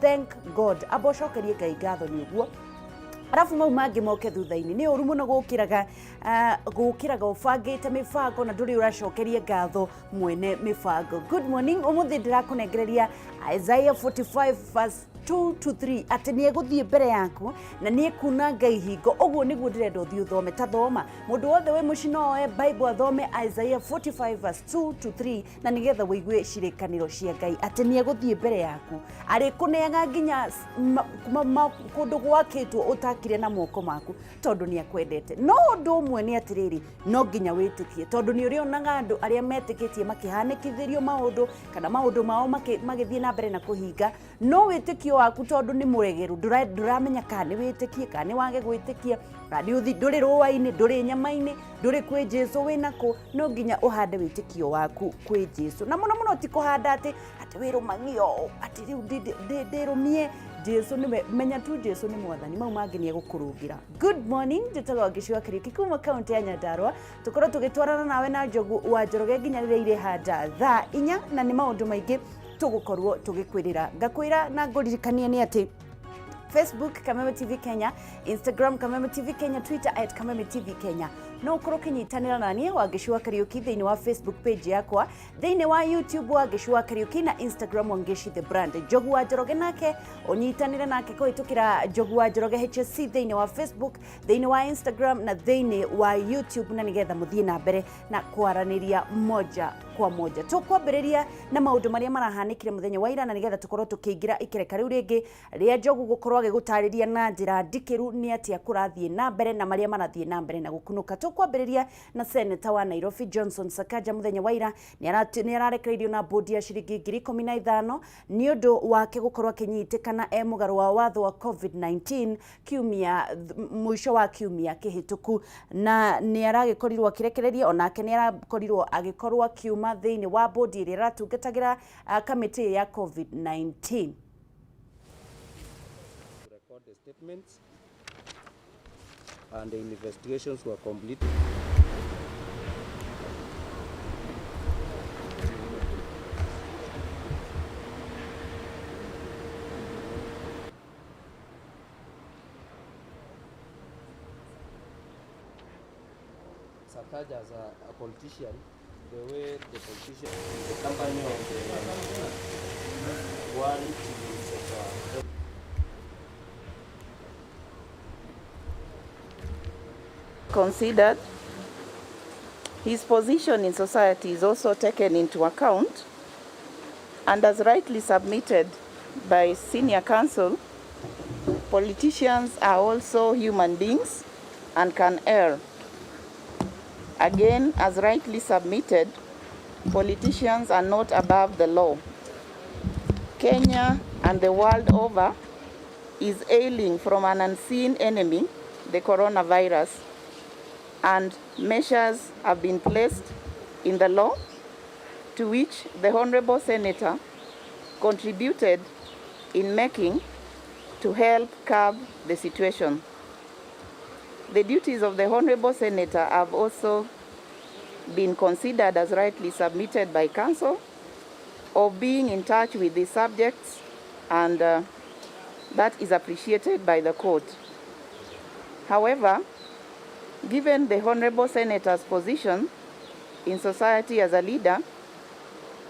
Thank God, amba ũcokerie Ngai ngatho nĩ ũguo, arabu mau mangĩ moke thutha-inĩ. Nĩ ũru mũno gũkĩraga gũkĩraga ũbangĩte mĩbango na ndũrĩ ũracokeria ngatho mwene mĩbango. Good morning, ũmũthĩ ndĩrakũnengereria Isaiah 45 verse 2 to 3, atĩ nĩ egũthiĩ mbere yaku na nĩ ekunanga ihingo. Ũguo nĩguo ndĩrenda ũthiĩ ũthome. Ta thoma, mũndũ wothe wĩ mũciĩ no oe Bible athome Isaiah 45 verse 2 to 3, na nĩgetha ũigue cirĩkanĩro cia Ngai atĩ nĩ egũthiĩ mbere yaku, arĩkũneaga nginya kũndũ gwakĩtwo ũtakire na moko maku, tondũ nĩ akwendete. No ũndũ ũmwe nĩ atĩrĩrĩ, no nginya wĩtĩkie, tondũ nĩ ũrĩonaga andũ arĩa metĩkĩtie makĩhanĩkithĩrio maũndũ kana maũndũ mao magĩthiĩ na mbere na kũhinga. No wĩtĩkio waku tondũ nĩ mũregeru, ndũramenya kana nĩ wĩtĩkie kana nĩ wage gwĩtĩkia, kana nĩ ũthi, ndũrĩ rũa-inĩ, ndũrĩ nyama-inĩ, ndũrĩ kwĩ Jesu, wĩna kũ. No nginya ũhande wĩtĩkio waku kwĩ Jesu, na mũno mũno ti kũhanda atĩ wĩrũmagie ũũ, atĩ rĩu ndĩrũmie Jesu nĩwe. Menya tu Jesu nĩ mwathani, mau mangĩ nĩ egũkũrũngĩra. Good morning, njĩtagwo Ngĩci wa Kariũki kuma kaunti ya Nyandarua. Tũkorwo tũgĩtwarana nawe na Njogu wa Njoroge nginya rĩrĩa irĩhanda thaa 4, na nĩ maũndũ maingĩ tũgũkorwo tũgĩkwĩrĩra. Ngakwĩra na ngũririkanie nĩ atĩ Facebook Kameme TV Kenya, Instagram Kameme TV Kenya, Twitter at Kameme TV Kenya. No ũkorwo ũkĩnyitanĩra na niĩ Wangeci wa Kariũki thĩinĩ wa Facebook page yakwa, thĩinĩ wa YouTube Wangeci wa Kariũki na Instagram Wangeci the brand. Njogu wa Njoroge nake ũnyitanĩre nake kũhĩtũkĩra Njogu wa Njoroge HSC thĩinĩ wa Facebook, thĩinĩ wa Instagram na thĩinĩ wa YouTube, na nĩgetha mũthiĩ na mbere na kwaranĩria moja kwa moja. Tũkwambĩrĩria na maũndũ marĩa marahanĩkire mũthenya wa ira, na nĩgetha tũkorwo tũkĩingĩra ikereka rĩu rĩngĩ rĩa Njogu gũkorwo agĩgũtarĩria na njĩra ndikĩru nĩ atĩa kũrathiĩ na mbere na marĩa marathiĩ na mbere na gũkunũka. Tũkwambĩrĩria na seneta wa Nairobi Johnson Sakaja. Mũthenya wa ira nĩ ararekereirio na bũndi ya ciringi 15,000 nĩ ũndũ wake gũkorwo akĩnyitĩkana e mũgarũ wa watho wa COVID-19 kiumia mũico wa kiumia kĩhĩtũku, na nĩ aragĩkorirwo akĩrekererio. Onake nĩ arakorirwo agĩkorwo akiuma thĩinĩ wa bũndi ĩrĩa ĩratungatagĩra kamĩtĩ ya COVID-19. Record the statements and the investigations were completed. Sakaja as a politician, the way the politician, the company of the one is considered. His position in society is also taken into account, and as rightly submitted by senior counsel, politicians are also human beings and can err. Again, as rightly submitted, politicians are not above the law. Kenya and the world over is ailing from an unseen enemy, the coronavirus, and measures have been placed in the law to which the Honorable Senator contributed in making to help curb the situation. The duties of the Honorable Senator have also been considered as rightly submitted by counsel of being in touch with the subjects, and that is appreciated by the court. However, given the Honorable Senator's position in society as a leader,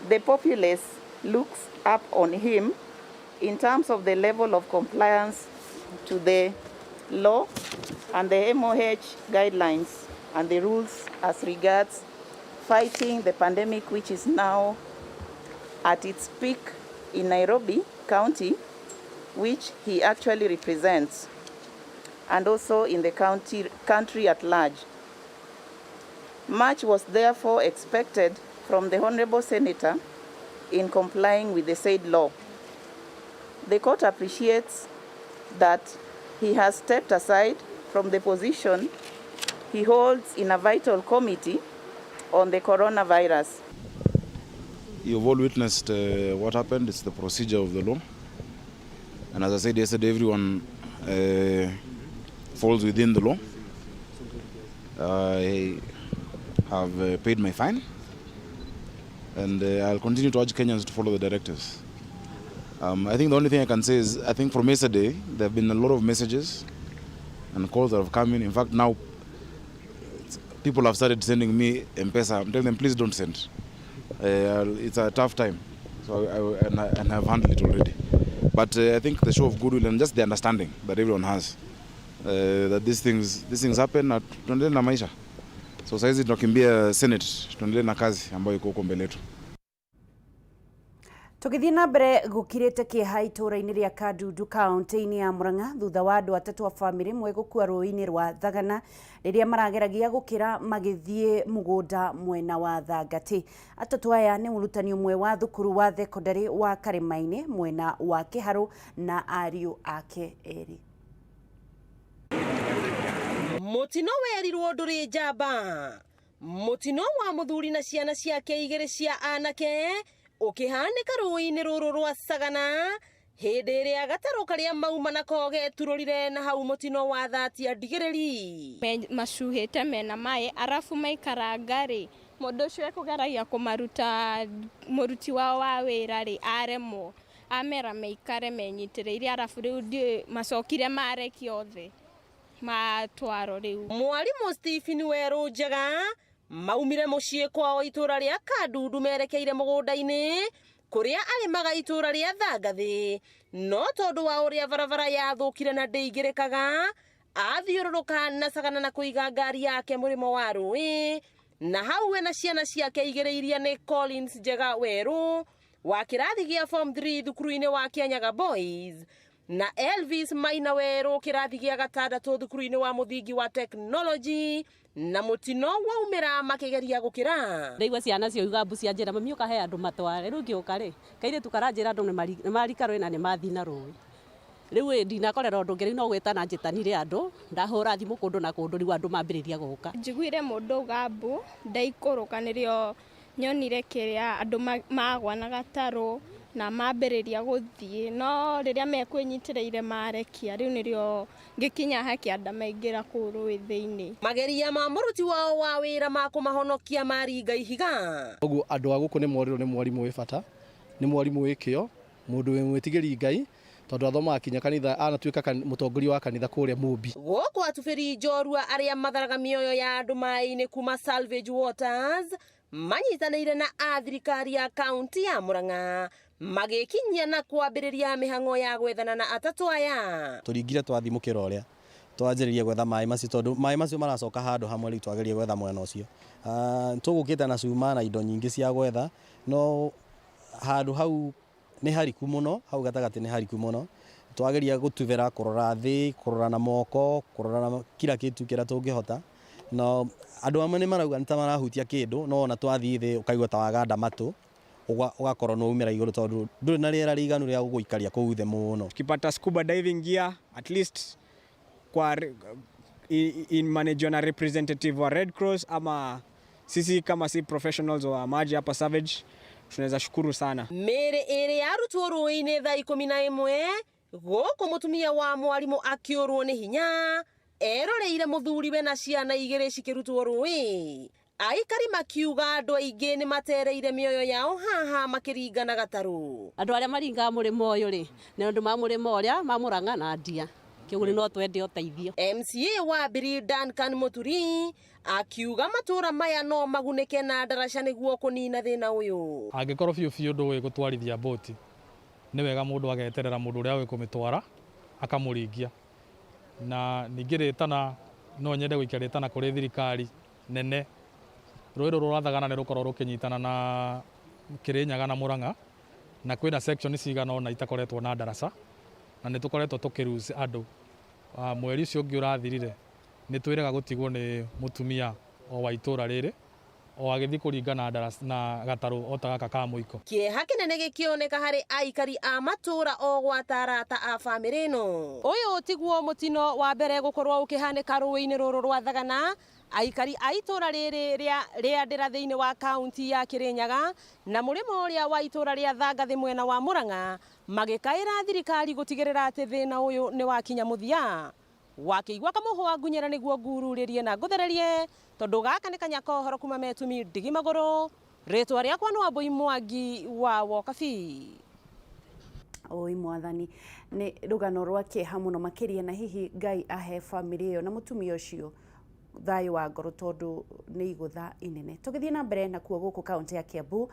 the populace looks up on him in terms of the level of compliance to the law and the MOH guidelines and the rules as regards fighting the pandemic, which is now at its peak in Nairobi County, which he actually represents, and also in the country at large. Much was therefore expected from the Honorable Senator in complying with the said law. The court appreciates that he has stepped aside from the position he holds in a vital committee on the coronavirus. You've all witnessed what happened. It's the procedure of the law. And as I said yesterday, everyone falls within the law. I have paid my fine, and I'll continue to urge Kenyans to follow the directives. I think the only thing I can say is I think from yesterday there have been a lot of messages and calls that have come in. In fact, now people have started sending me M-Pesa. I'm telling them, please don't send. It's a tough time, so and I've handled it already. But I think the show of goodwill and just the understanding that everyone has that these things happen na tuendelee na maisha. So saizi tunakimbia Senate, tuendelee na kazi ambayo iko huko mbele yetu. Tũgĩthiĩ na mbere, gũkirĩte kĩeha itũũra-inĩ rĩa Kandundu, kaunti-inĩ ya Murang'a, thutha wa andũ atatũ a bamĩrĩ ĩmwe gũkua rũĩ-inĩ rwa Thagana rĩrĩa marageragia gũkĩra magĩthiĩ mũgũnda mwena wa Thangatĩ. Atatũ aya nĩ mũrutani ũmwe wa thukuru wa thekondarĩ wa Karĩma-inĩ mwena wa Kĩharũ na ariũ ake erĩ. Mũtino werirwo ndũrĩ njamba. Mũtino wa mũthuri na ciana ciake igĩrĩ cia anake ũkĩhanĩka rũĩ-inĩ rũrũ rwa Sagana hĩndĩ ĩrĩa gatarũ karĩa mauma nako geturũrire na hau mũtino wa thatia ndigĩrĩri. Macuhĩte mena maĩ, arabu maikaranga rĩ, mũndũ ũcio ekũgeragia kũmaruta, mũruti wao wa wĩra rĩ, aremwo, amera maikare menyitĩrĩire, arabu rĩu ndiũĩ macokire marekia othe matwaro rĩu. Mwarimũ Stephen Werũ Njega maumire mũciĩ kwao itũra rĩa Kandundu merekeire mũgũnda-inĩ kũrĩa arĩmaga itũra rĩa Thangathĩ, no tondũ wa ũrĩa barabara yathũkire na ndĩingĩrĩkaga, athiũrũrũka na Sagana na kũiga ngari yake mũrĩmo wa rũĩ, na hau we na ciana ciake igĩrĩ iria nĩ Collins Njega Werũ wa kĩrathi gĩa form 3 thukuru-inĩ wa Kianyaga Boys na Elvis Maina Werũ kĩrathi gĩa gatandatũ thukuru-inĩ wa mũthingi wa technology, na mũtino waumĩra makĩgeria gũkĩra. Ndaigua ciana cioiga mbu cia njĩra, mami, ũka he andũ matware. Rĩu ngĩũka rĩ, kairĩtu karanjĩra andũ nĩ marika rũĩ na nĩ mathi na rũĩ. Rĩu ĩ ndinakorera ũndũ ũngĩ, rĩu no gwĩtana njĩtanire andũ, ndahũra thimũ kũndũ na kũndũ, rĩu andũ mambĩrĩria gũka. Njiguire mũndũ auga mbu, ndaikũrũka nĩrĩo nyonire kĩrĩa andũ magwa na gatarũ na mambĩrĩria gũthiĩ, no rĩrĩa mekwĩnyitĩrĩire marekia, rĩu nĩrĩo ngĩkinya hakĩanda maingĩra kũu rũĩ thĩinĩ. Mageria ma mũruti wao wa wĩra ma kũmahonokia maringa ihiga. Ũguo andũ a gũkũ nĩ morirwo nĩ mwarimũ wĩ bata, nĩ mwarimũ wĩ kĩo, mũndũ wĩ mwĩtigĩri Ngai, tondũ athomaga kinya kanitha, anatuĩka mũtongoria wa kanitha kũrĩa Mũmbi. Gũkũ atubĩri njorua arĩa matharaga mĩoyo ya andũ maĩ-inĩ kuma Salvage Waters manyitanĩire na a thirikari ya kaunti ya Murang'a magĩkinyia na kwambĩrĩria mĩhang'o ya gwethana na atatũ aya. Tũringire twathiĩ mũkĩra ũrĩa twanjĩrĩria gwetha maĩ macio, tondũ maĩ macio maracoka handũ hamwe, rĩu twageria gwetha mwena ũcio. Tũgũkĩte na cuma na indo nyingĩ cia gwetha, no handũ hau nĩ hariku mũno, hau gatagatĩ nĩ hariku mũno. Twageria gũtubĩra, kũrora thĩ, kũrora na moko, kũrora na kila kitu kĩrĩa tũngĩhota, no andũ amwe nĩ marauga nĩ ta marahutia kĩndũ, no ona twathiĩ thĩ ũkaigua ta waganda matũ, ũgakorwo nĩ waumĩra igũrũ tondũ ndũrĩ na rĩera rĩiganu rĩa gũgũikaria kũu thĩ mũno. Tukipata scuba diving gear, at least kwa in manage na representative wa Red Cross ama sisi kama si professionals wa maji hapa Savage, tunaweza shukuru sana. Mĩĩrĩ ĩrĩ yarutwo rũĩ-inĩ thaa 11, gũkũ mũtumia wa mwarimũ akĩũrwo nĩ hinya eroreire mũthuriwe na ciana igĩrĩ cikĩrutwo rũĩ. Aikari makiuga andũ aingĩ nĩ matereire mĩoyo yao haha makĩringana gatarũ. Andũ arĩa maringaga mũrĩmo ũyũ rĩ, nĩ andũ ma mũrĩmo ũrĩa ma Mũrang'a na Ndia, kĩguo no twende ũteithio. MCA wa Mbiri Duncan Muturi akiuga matũra maya no magunĩke na ndaraca nĩguo kũnina thĩna ũyũ. Angĩkorwo biũ biũ ndũĩ gũtwarithia mbũti, nĩ wega mũndũ ageterera mũndũ ũrĩa ũĩ kũmĩtwara akamũringia. Na ningĩ rĩtana, no nyende gũikia rĩtana kũrĩ thirikari nene. Rũĩ rũrũ rwa Thagana nĩ rũkoragwo rũkĩnyitana na Kĩrĩnyaga na Mũrang'a, na kwĩna section cigana ũna itakoretwo na ndaraca, na nĩ tũkoretwo tũkĩ andũ. Mweri ũcio ũngĩ ũrathirire nĩ twĩrega gũtigwo nĩ mũtumia o wa itũra rĩrĩ o agĩthiĩ kũringa na ndaraca na gatarũ o ta gaka ka mũiko. Kĩeha kĩnene gĩkĩoneka harĩ aikari a matũra o gwata arata a bamĩrĩ ĩno. Ũyũ tiguo mũtino wa mbere gũkorwo ũkĩhanĩka rũĩ-inĩ rũrũ rwa Thagana. Aikari a itũra rĩrĩ rĩa Rĩandĩra thĩinĩ wa kaunti ya Kĩrĩnyaga na mũrĩmo ũrĩa wa itũra rĩa Thangathĩ mwena wa Mũrang'a magĩkaĩra thirikari gũtigĩrĩra atĩ thĩna ũyũ nĩ wakinya mũthia. Wakĩigua kamũhwa ngunyĩra nĩguo ngururĩrie na ngũthererie, tondũ gaka nĩ kanya ka ũhoro kuma metumi ndigi magũrũ. Rĩtwa rĩakwa nĩ Wambui Mwangi wa Wokabi. Oi mwathani, nĩ rũgano rwa kĩeha mũno makĩria, na hihi Ngai ahe bamĩrĩ ĩyo na mũtumia ũcio thayũ wa ngoro, tondũ nĩ igũtha inene. Tũgĩthiĩ na mbere nakuo gũkũ kaũntĩ ya Kiambu,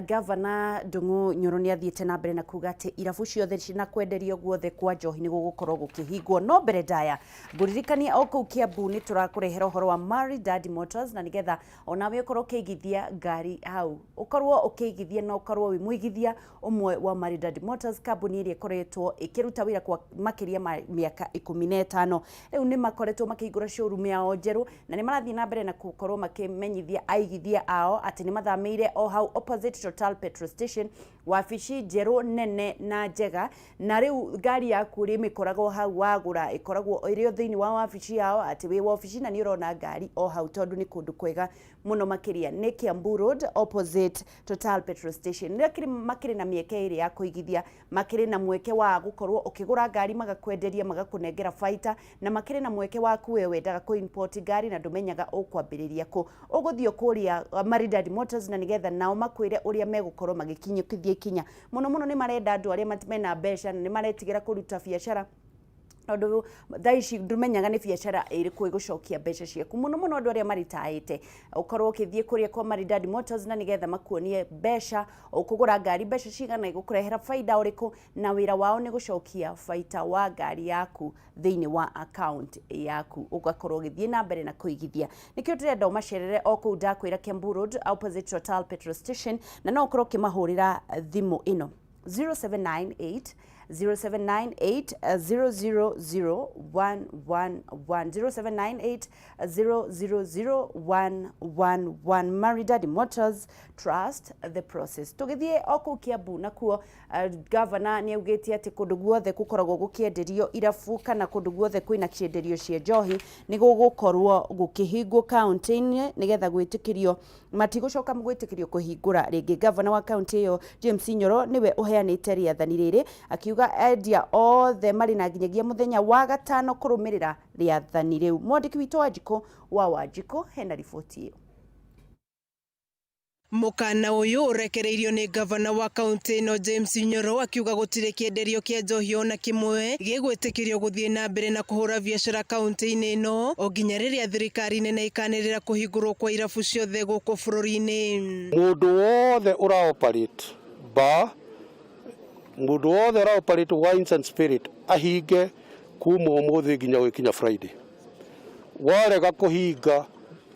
Gavana Ndung'u Nyoro nĩ athiĩte na mbere na kuga atĩ irabu ciothe na kwenderio guothe kwa njohi nĩ gũgũkorwo gũkĩhingwo. No mbere ndaya ngũririkania o kũu Kiambu nĩ tũrakũrehera ũhoro wa Maridadi Motors, na nĩgetha onawe ũkorwo ũkĩigithia ngari hau, ũkorwo ũkĩigithia na ũkorwo wĩ mũigithia ũmwe wa Maridadi Motors, kambuni ĩrĩa ĩkoretwo ĩkĩruta wĩra kwa makĩria ma mĩaka 15. Rĩu nĩ makoretwo makĩhingũra showroom yao njerũ, na nĩ marathiĩ na mbere na gũkorwo makĩmenyithia aigithia ao atĩ nĩ mathamĩire o hau opposite Total petrol station, wabici njerũ nene na njega. Na rĩu ngari yaku rĩmĩkoragwo hau wagũra, ĩkoragwo ĩrĩ o thĩinĩ wa wabici yao, atĩ wĩ wabici na nĩ ũrona ngari o hau, tondũ nĩ kũndũ kwega mũno makĩria. Nĩ Kiambu Road opposite Total petrol station. Nĩ makĩrĩ na mĩeke ĩrĩ ya kũigithia, makĩrĩ na mweke wa gũkorwo ũkĩgũra ngari magakwenderia, magakũnengera baita, na makĩrĩ na mweke waku we wendaga kũ import ngari na ndũmenyaga ũkwambĩrĩria kũ, ũgũthiĩ kũrĩa Maridadi Motors, na nĩgetha nao makwĩre ũrĩa megũkorwo magĩkinyũkithia ikinya. Mũno mũno nĩ marenda andũ arĩa mena mbeca na nĩ maretigĩra kũruta biacara, tondũ thaa ici ndũmenyaga nĩ biacara ĩrĩkũ ĩgũcokia mbeca ciaku. Mũno mũno andũ arĩa maritaĩte, ũkorwo ũkĩthiĩ kũrĩa kwa Maridadi Motors, na nĩgetha makuonie mbeca ũkũgũra ngari mbeca cigana, ĩgũkũrehera baida ũrĩkũ, na wĩra wao nĩ gũcokia baita wa ngari yaku thĩinĩ wa account yaku, ũgakorwo ũgĩthiĩ na mbere na kũigithia. Nĩkĩo ndĩrenda ũmacerere o kũu ndakwĩra, Kiambu Road opposite Total petrol station, na no ũkorwo ũkĩmahũrĩra thimũ ĩno 0798 0798 000 111, 0798 000 111. Maridadi Motors, trust the process. Tũgĩthiĩ o kũu Kiambu nakuo, governor nĩ augĩte atĩ kũndũ guothe gũkoragwo gũkĩenderio irabu kana kũndũ guothe kwĩna kĩenderio cia njohi nĩ gũgũkorwo gũkĩhingwo kaunti-inĩ, nĩgetha gwĩtĩkĩrio matigũcoka gwĩtĩkĩrio kũhingũra rĩngĩ. Governor wa kaunti ĩyo James Nyoro nĩwe ũheanĩte rĩathani rĩrĩ, akiuga endia othe marĩ na nginyagia mũthenya wa gatano kũrũmĩrĩra rĩathani rĩu. Mwandĩki witũ Wanjikũ wa Wanjikũ hena riboti ĩyo. Mũkana ũyũ ũrekereirio nĩ gavana wa kaunti ĩno James Nyoro, akiuga gũtirĩ kĩenderio kĩa njohi ona kĩmwe gĩgwĩtĩkĩrio gũthiĩ na mbere na kũhũra biacara kaunti-inĩ ĩno o nginya rĩrĩa thirikari nene ĩkanĩrĩra kũhingũrwo kwa irabu ciothe gũkũ bũrũri-inĩ. Mũndũ wothe ũra operate bar, mũndũ wothe ũra operate wines and spirit, ahinge kuma ũmũthĩ nginya gũgĩkinya Friday. Warega kũhinga,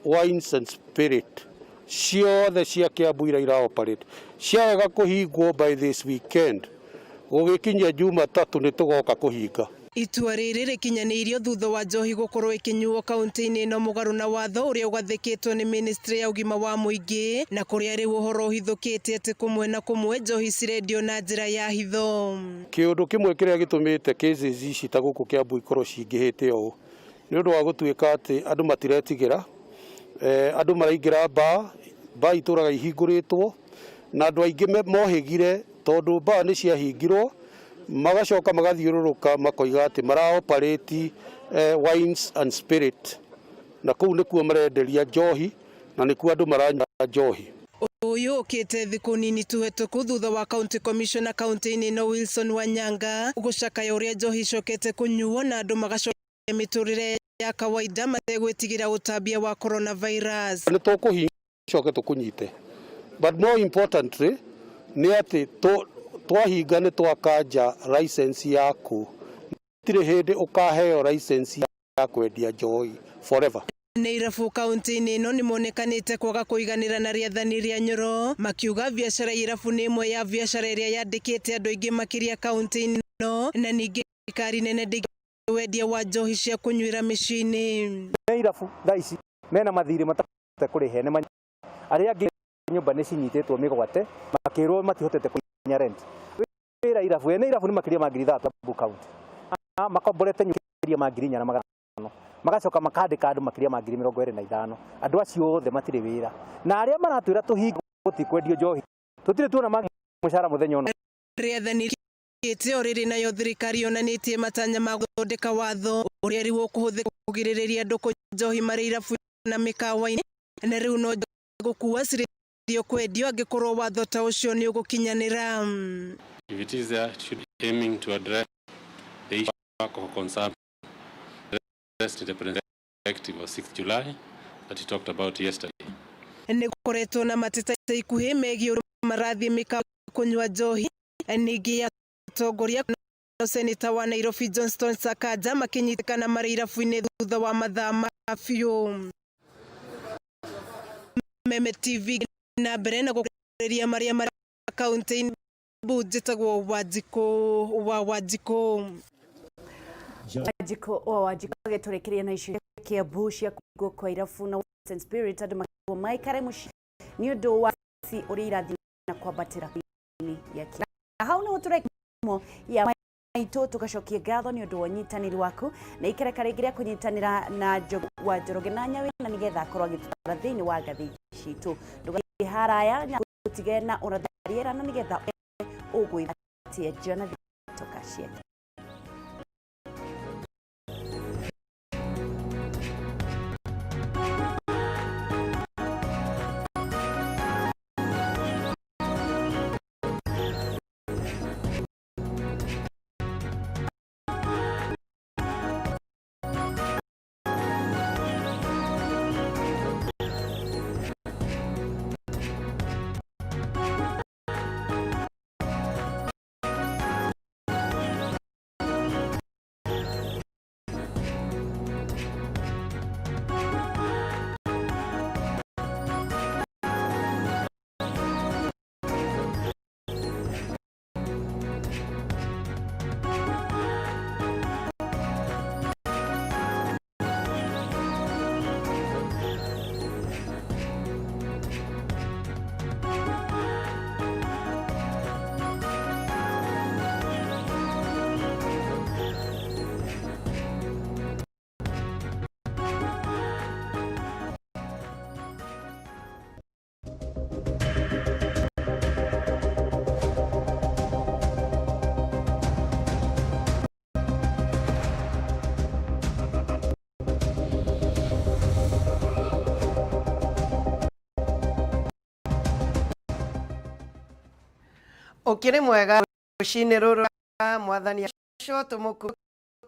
wines and spirit ciothe cia Kiambu iria ira operate ciarega kũhingwo by this weekend, gũgĩkinyia Jumatatũ nĩ tũgoka kũhinga. Itua rĩrĩ rĩkinyanĩirio thutha wa njohi gũkorwo ĩkĩnyuo kaunti-inĩ ĩno mũgarũ na watho ũrĩa ũgathĩkĩtwo nĩ ministry ya ũgima wa mũingĩ, na kũrĩa rĩu ũhoro ũhithũkĩte atĩ kũmwe na kũmwe njohi cirendio na njĩra ya hitho. Kĩũndũ kĩmwe kĩrĩa gĩtũmĩte cases ici ta gũkũ Kiambu ikorwo cingĩhĩte ũũ nĩ ũndũ wa gũtuĩka atĩ andũ matiretigĩra, andũ maraingĩra bar, bar itũraga ihingũrĩtwo, na andũ aingĩ mohĩgire tondũ bar nĩ ciahingirwo, magacoka magathiũrũrũka makoiga atĩ mara operate wines and spirit, na kũu nĩkuo marenderia njohi na nĩkuo andũ maranyua njohi. Ũyũ ũkĩte thikũ nini tu hetũku thutha wa county commissioner kaunti-inĩ ĩno Wilson Wanyanga gũcakaya ũrĩa njohi icokete kũnyuo na andũ magacokia mĩtũrĩre ya kawaida mategwĩtigĩra ũtambia wa coronavirus. Nĩ tũkũhinga coke tũkũnyite, but more importantly nĩ atĩ twahinga nĩ twakanja license yaku, gũtirĩ hĩndĩ ũkaheo license ya kwendia njohi forever. Nĩ irabu kaunti-inĩ ĩno nĩ monekanĩte kwaga kũiganĩra na rĩathani rĩa Nyoro, makiuga biacara ya irabu nĩ ĩmwe ya biacara ĩrĩa yandĩkĩte andũ aingĩ makĩria kaunti-inĩ ĩno, na ningĩ thirikari nene ndĩngĩ wendia wa njohi cia kũnyuĩra mĩciĩ-inĩ. Nĩ irabu thaa ici mena mathirĩ matahotete kũrĩhe, nĩ arĩa angĩ nyũmba nĩ cinyitĩtwo mĩgwate makĩrwo matihotete kũnya rent. Wĩra irabu ene irabu nĩ makĩria ma 6000 Kiambu County, makomborete makĩria ma 4500, magacoka makandĩka andũ makĩria ma 25,000. Andũ acio othe matirĩ wĩra, na arĩa maratwĩra tũhinge gũtikwendio njohi tũtirĩ tuona mũcara mũthenya ũno. Rĩathani rĩkĩte o rĩrĩ, nayo thirikari yonanĩtie matanya ma gũthondeka watho ũrĩa rĩu ũkũhũthĩka kũgirĩrĩria andũ kũnyua njohi marĩ irabu na mĩkawa-inĩ, na rĩu no gũkua cirĩthiĩ kwendio angĩkorwo watho ta ũcio nĩ ũgũkinyanĩra. If it is there, it should be aiming to address the issue of alcohol consumption addressed in the directive of 6th July that he talked about yesterday. Nĩ gũkoretwo na mateta ica ikuhĩ megiĩ ũrĩa marathiĩ mĩkawa kũnyua njohi ningĩ atongoria na seneta wa Nairobi Johnston Sakaja makĩnyitĩkana marĩ irabu-inĩ thutha wa mathaa ma biũ. Meme TV na mbere na gũkũrĩria marĩa marĩ kaunti-inĩ njĩtagwo Wanjikũ wa Wanjikũ. Wanjikũ wa Wanjikũ agĩtũrĩkĩria na icio Kiambu cia kũhingwo kwa irabu na Wine Spirit andũ makĩrwo maikare mũciĩ nĩ ũndũ wa ũrĩa irathiĩ na kwambatĩra ya na hau nĩho tũrekimo ya maitũ tũgacokia ngatho nĩ ũndũ wa ũnyitanĩri waku na ikereka rĩngĩ rĩa kũnyitanĩra na Njogu wa Njoroge na Nyawĩra na nĩgetha akorwo agĩtũtwara thĩinĩ wa ngathĩti citũ ndũgathiĩ haraya gũtige na ũrathi rĩera na nĩgetha ũgwĩtie Jonathan toka ciake. Ukiri mwega rucinĩ rũrũ mwathani acio tũmũku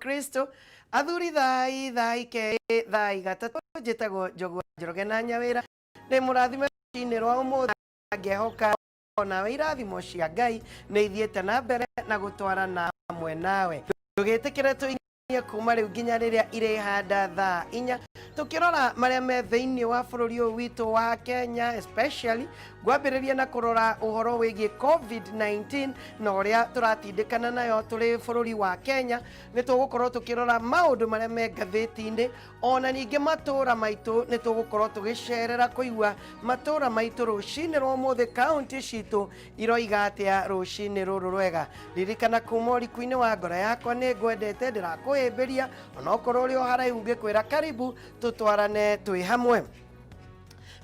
Kristo athuri thai thai kerĩ thai gatatũ njĩtagwo Njogu wa Njoroge na Nyawĩra ndĩ mũrathime rũcinĩ rwa ũmũthĩ ngehoka onawe irathimo cia Ngai nĩ ithiĩte na mbere na gũtwarana hamwe nawe ndũgĩtĩkĩre tũinie kuma rĩu nginya rĩrĩa irĩhanda thaa inya tukirora maria me thiini wa bururi uyu witu wa Kenya especially ngwambĩrĩria na kũrora ũhoro wĩgiĩ COVID-19 na ũrĩa tũratindĩkana nayo tũrĩ bũrũri wa Kenya nĩ tũgũkorwo tũkĩrora maũndũ marĩa me ngathĩti-inĩ ona ningĩ matũra maitũ nĩ tũgũkorwo tũgĩcerera kũigua matũra maitũ rũcinĩ rwa ũmũthĩ kaunti citũ iroiga atĩa rũcinĩ rũrũ rwega ririkana kuma ũriku-inĩ wa ngoro yakwa nĩ ngwendete ndĩrakũhĩmbĩria onokorwo ũrĩ o haraihu ngĩkwĩra karibu tũtwarane twĩ hamwe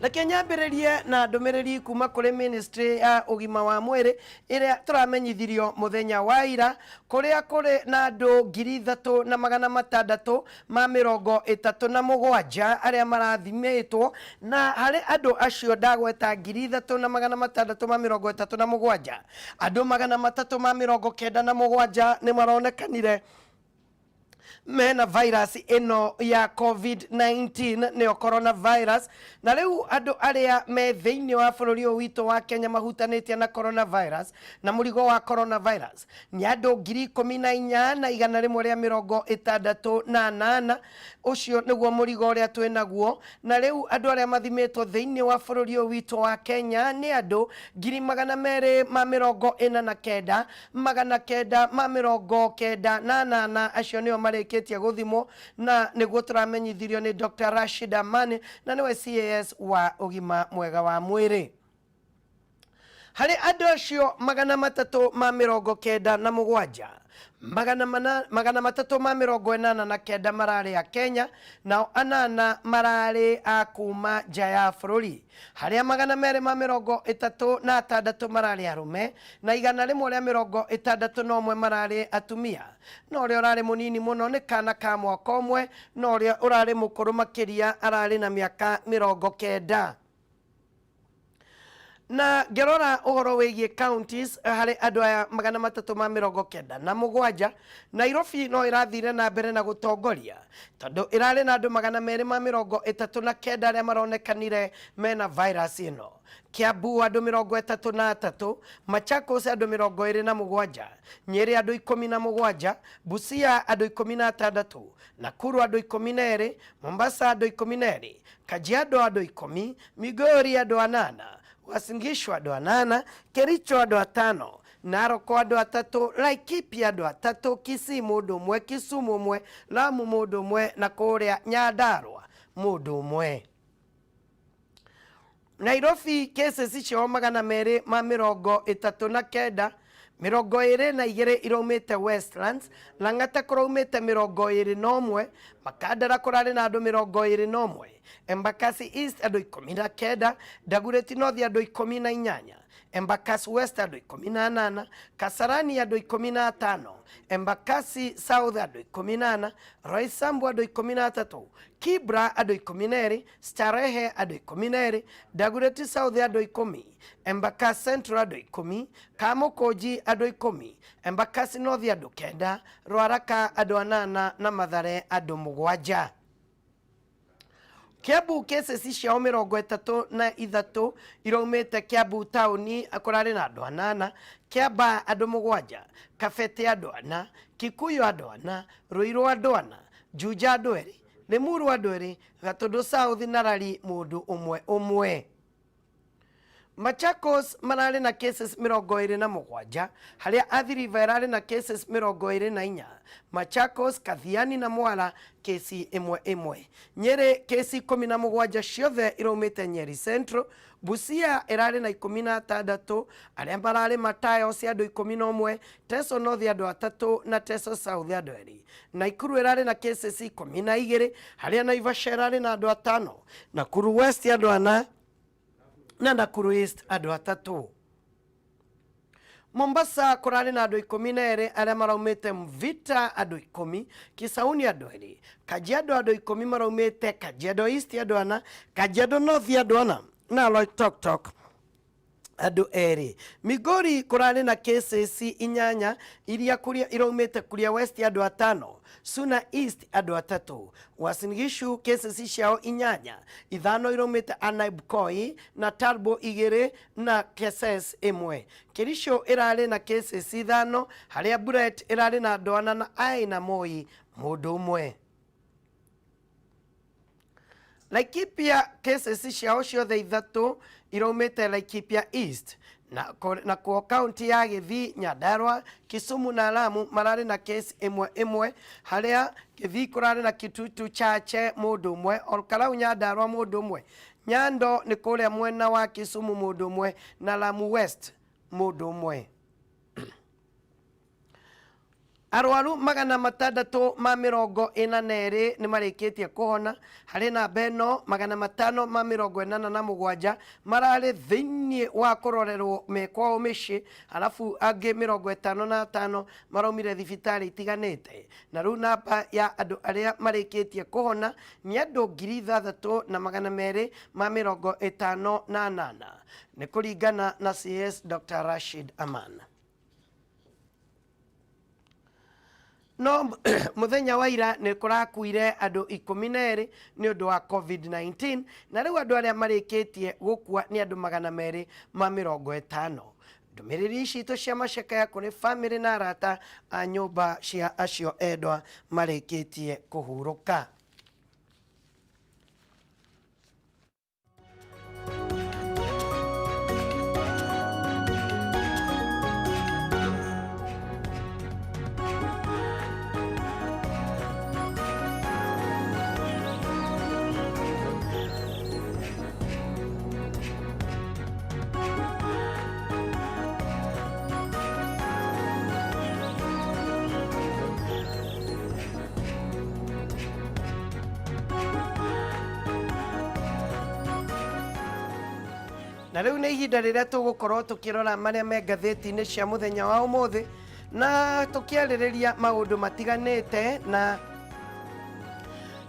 reke nyambĩrĩrie na ndũmĩrĩri kuma kũrĩ ministry ya ũgima wa mwĩrĩ ĩrĩa tũramenyithirio mũthenya wa ira kũrĩa kũrĩ na andũ 3637 arĩa marathimĩtwo na harĩ andũ acio ndagweta 3637 andũ 397 nĩ maronekanire mena virus ĩno ya COVID-19 nĩyo coronavirus na rĩu andũ arĩa me thĩinĩ wa bũrũri ũyũ witũ wa Kenya mahutanĩtie na coronavirus na mũrigo wa coronavirus nĩ andũ 14,168 ũcio nĩguo mũrigo ũrĩa twĩ naguo na rĩu andũ arĩa mathimĩtwo thĩinĩ wa bũrũri ũyũ witũ wa Kenya nĩ andũ 249 998 acio nĩo marĩkĩtie gũthimwo na nĩguo tũramenyithirio nĩ Dr. Rashid Amani na nĩwe CAS wa ũgima mwega wa mwĩrĩ harĩ andũ acio 397 389 mararĩ a Kenya nao anana mararĩ a kuma nja ya bũrũri harĩa 236 mararĩ arũme na 161 mararĩ atumia na ũrĩa ũrarĩ mũnini mũno nĩ kana ka mwaka ũmwe na ũrĩa ũrarĩ mũkũrũ makĩria ararĩ na mĩaka 90. Na ngĩrora ũhoro wĩgiĩ counties harĩ andũ aya 397, Nairobi no ĩrathire na mbere na gũtongoria tondũ ĩrarĩ na andũ 239 arĩa maronekanire mena virus ĩno. Kiambu andũ 33, Machakos andũ 27, Nyeri andũ 17, Busia andũ 16, Nakuru andũ 12, Mombasa andũ 12, Kajiado andũ 10, Migori andũ 8, Uasin Gishu andũ 8, Kericho andũ 5, Narok andũ 3, Laikipia andũ 3, Kisii mũndũ ũmwe, Kisumu ũmwe, Lamu mũndũ ũmwe na kũrĩa Nyandarua mũndũ ũmwe. Nairobi cases ciao 239, 22 iraumĩte Westlands, Lang'ata kũraumĩte 21, Makandara kũrarĩ na andũ 21, Embakasi East andũ 19, Dagoretti North andũ 18, Embakasi West andũ 18, Kasarani andũ 15, Embakasi South andũ 14, Roysambu andũ 13, Kibra andũ 12, Starehe andũ 12, Dagoretti South andũ 10, Embakasi Central andũ 10, Kamukunji andũ 10, Embakasi North andũ 9, Ruaraka andũ 8 na Mathare andũ 7. Kiambu cases ciao 33 iraumĩte Kiambu taũni kũrarĩ na andũ 8, Kiambaa andũ 7, Kabete andũ 4, Kikuyu andũ 4, Ruiru andũ 4, Juja andũ 2, Limuru andũ 2, Gatundu South na Lari mũndũ ũmwe ũmwe. Machakos mararĩ na cases 27, harĩa Athi River ĩrarĩ na cases 24, Machakos, Kathiani na Mwala kesi ĩmwe ĩmwe. Nyeri kesi 17 ciothe iraumĩte Nyeri Central, Busia ĩrarĩ na 16, arĩa mararĩ Matayos andũ 11, Teso North andũ 3 na Teso South andũ 2. Nakuru ĩrarĩ na cases 12, harĩa Naivasha ĩrarĩ na andũ 5, Nakuru West andũ 4 na Nakuru East andũ 3. Mombasa kũrarĩ na andũ 12 arĩa maraumĩte Mvita andũ 10, Kisauni andũ 2, Kajiado andũ 10 maraumĩte Kajiado East andũ 4, Kajiado North andũ 4 na Loitoktok andũ 2. Migori kũrarĩ na cases 8 iria kuria iraumĩte Kuria West andũ 5, Suna East andũ 3, Uasin Gishu cases ciao 8, 5 iraumĩte Anaibkoi na Turbo 2 na Keses 1. Kericho ĩrarĩ na cases 5, harĩa Buret ĩrarĩ na andũ 4 na Ai na Moi mũndũ ũmwe. Laikipia cases ciao ciothe 3 iraumĩte Laikipia East na kuo kaunti ya Gĩthii, Nyandarua, Kisumu na Lamu mararĩ na case ĩmwe ĩmwe, harĩa Gĩthii kũrarĩ na Kitutu Chache mũndũ ũmwe, Olkalau Nyandarua mũndũ ũmwe, Nyando nĩ kũrĩa mwena wa Kisumu mũndũ ũmwe na Lamu West mũndũ ũmwe. Arwaru 642 nĩ marĩkĩtie kũhona, harĩ namba ĩno 587 mararĩ thĩinĩ wa kũrorerwo me kwao mĩciĩ, arabu angĩ 55 maraumire thibitarĩ itiganĩte. Na rĩu namba ya andũ arĩa marĩkĩtie kũhona nĩ andũ 6258 nĩ kũringana na CS Dr. Rashid Aman. No mũthenya wa ira nĩ kũrakuire andũ 12 nĩ ũndũ wa COVID-19, na rĩu andũ arĩa marĩkĩtie gũkua nĩ andũ 250. Ndũmĩrĩri ici citũ cia macakaya kũrĩ bamĩrĩ na arata a nyũmba cia acio endwa marĩkĩtie kũhurũka. Na rĩu nĩ ihinda rĩrĩa tũgũkorwo tũkĩrora marĩa me ngathĩti-inĩ cia mũthenya wa ũmũthĩ na tũkĩarĩrĩria maũndũ matiganĩte. Na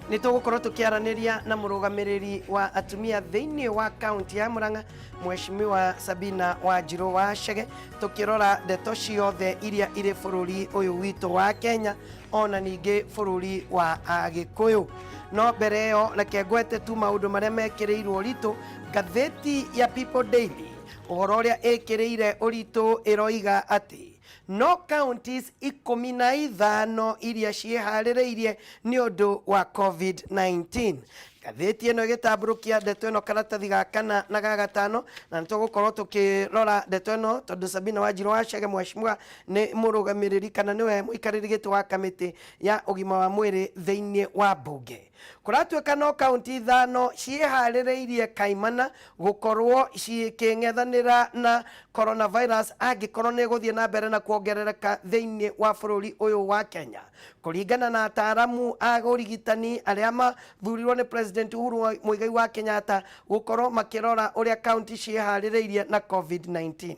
Nĩ tũgũkorwo tũkĩaranĩria na mũrũgamĩrĩri wa atumia thĩinĩ wa kaunti ya Murang'a, Mheshimiwa Sabina Wanjirũ wa Chege, tũkĩrora ndeto ciothe iria irĩ bũrũri ũyũ witũ wa Kenya ona ningĩ bũrũri wa Agĩkũyũ. No mbere ĩyo reke ngwete tu maũndũ marĩa mekĩrĩirwo ũritũ ngathĩti ya People Daily. Ũhoro ũrĩa ĩkĩrĩire ũritũ ĩroiga atĩ no counties 15 iria ciĩharĩrĩirie nĩ ũndũ wa COVID-19. Ngathĩti ĩno ĩgĩtambũrũkia ndeto ĩno karatathi ga kana na ga gatano, na nĩ tũgũkorwo tũkĩrora ndeto ĩno tondũ Sabina Wanjirũ wa Chege Mheshimiwa nĩ mũrũgamĩrĩri kana nĩwe mũikarĩri gĩtĩ wa kamĩtĩ ya ũgima wa mwĩrĩ thĩinĩ wa mbunge. Kũratuĩka no kaunti ithano ciĩharĩrĩirie kaimana gũkorwo cikĩng'ethanĩra na coronavirus angĩkorwo nĩ ĩgũthiĩ na mbere na kuongerereka thĩinĩ wa bũrũri ũyũ wa Kenya. Kũringana na ataaramu a ũrigitani arĩa mathurirwo nĩ President Uhuru Muigai wa Kenyatta gũkorwo makĩrora ũrĩa kaunti ciĩharĩrĩirie na COVID-19.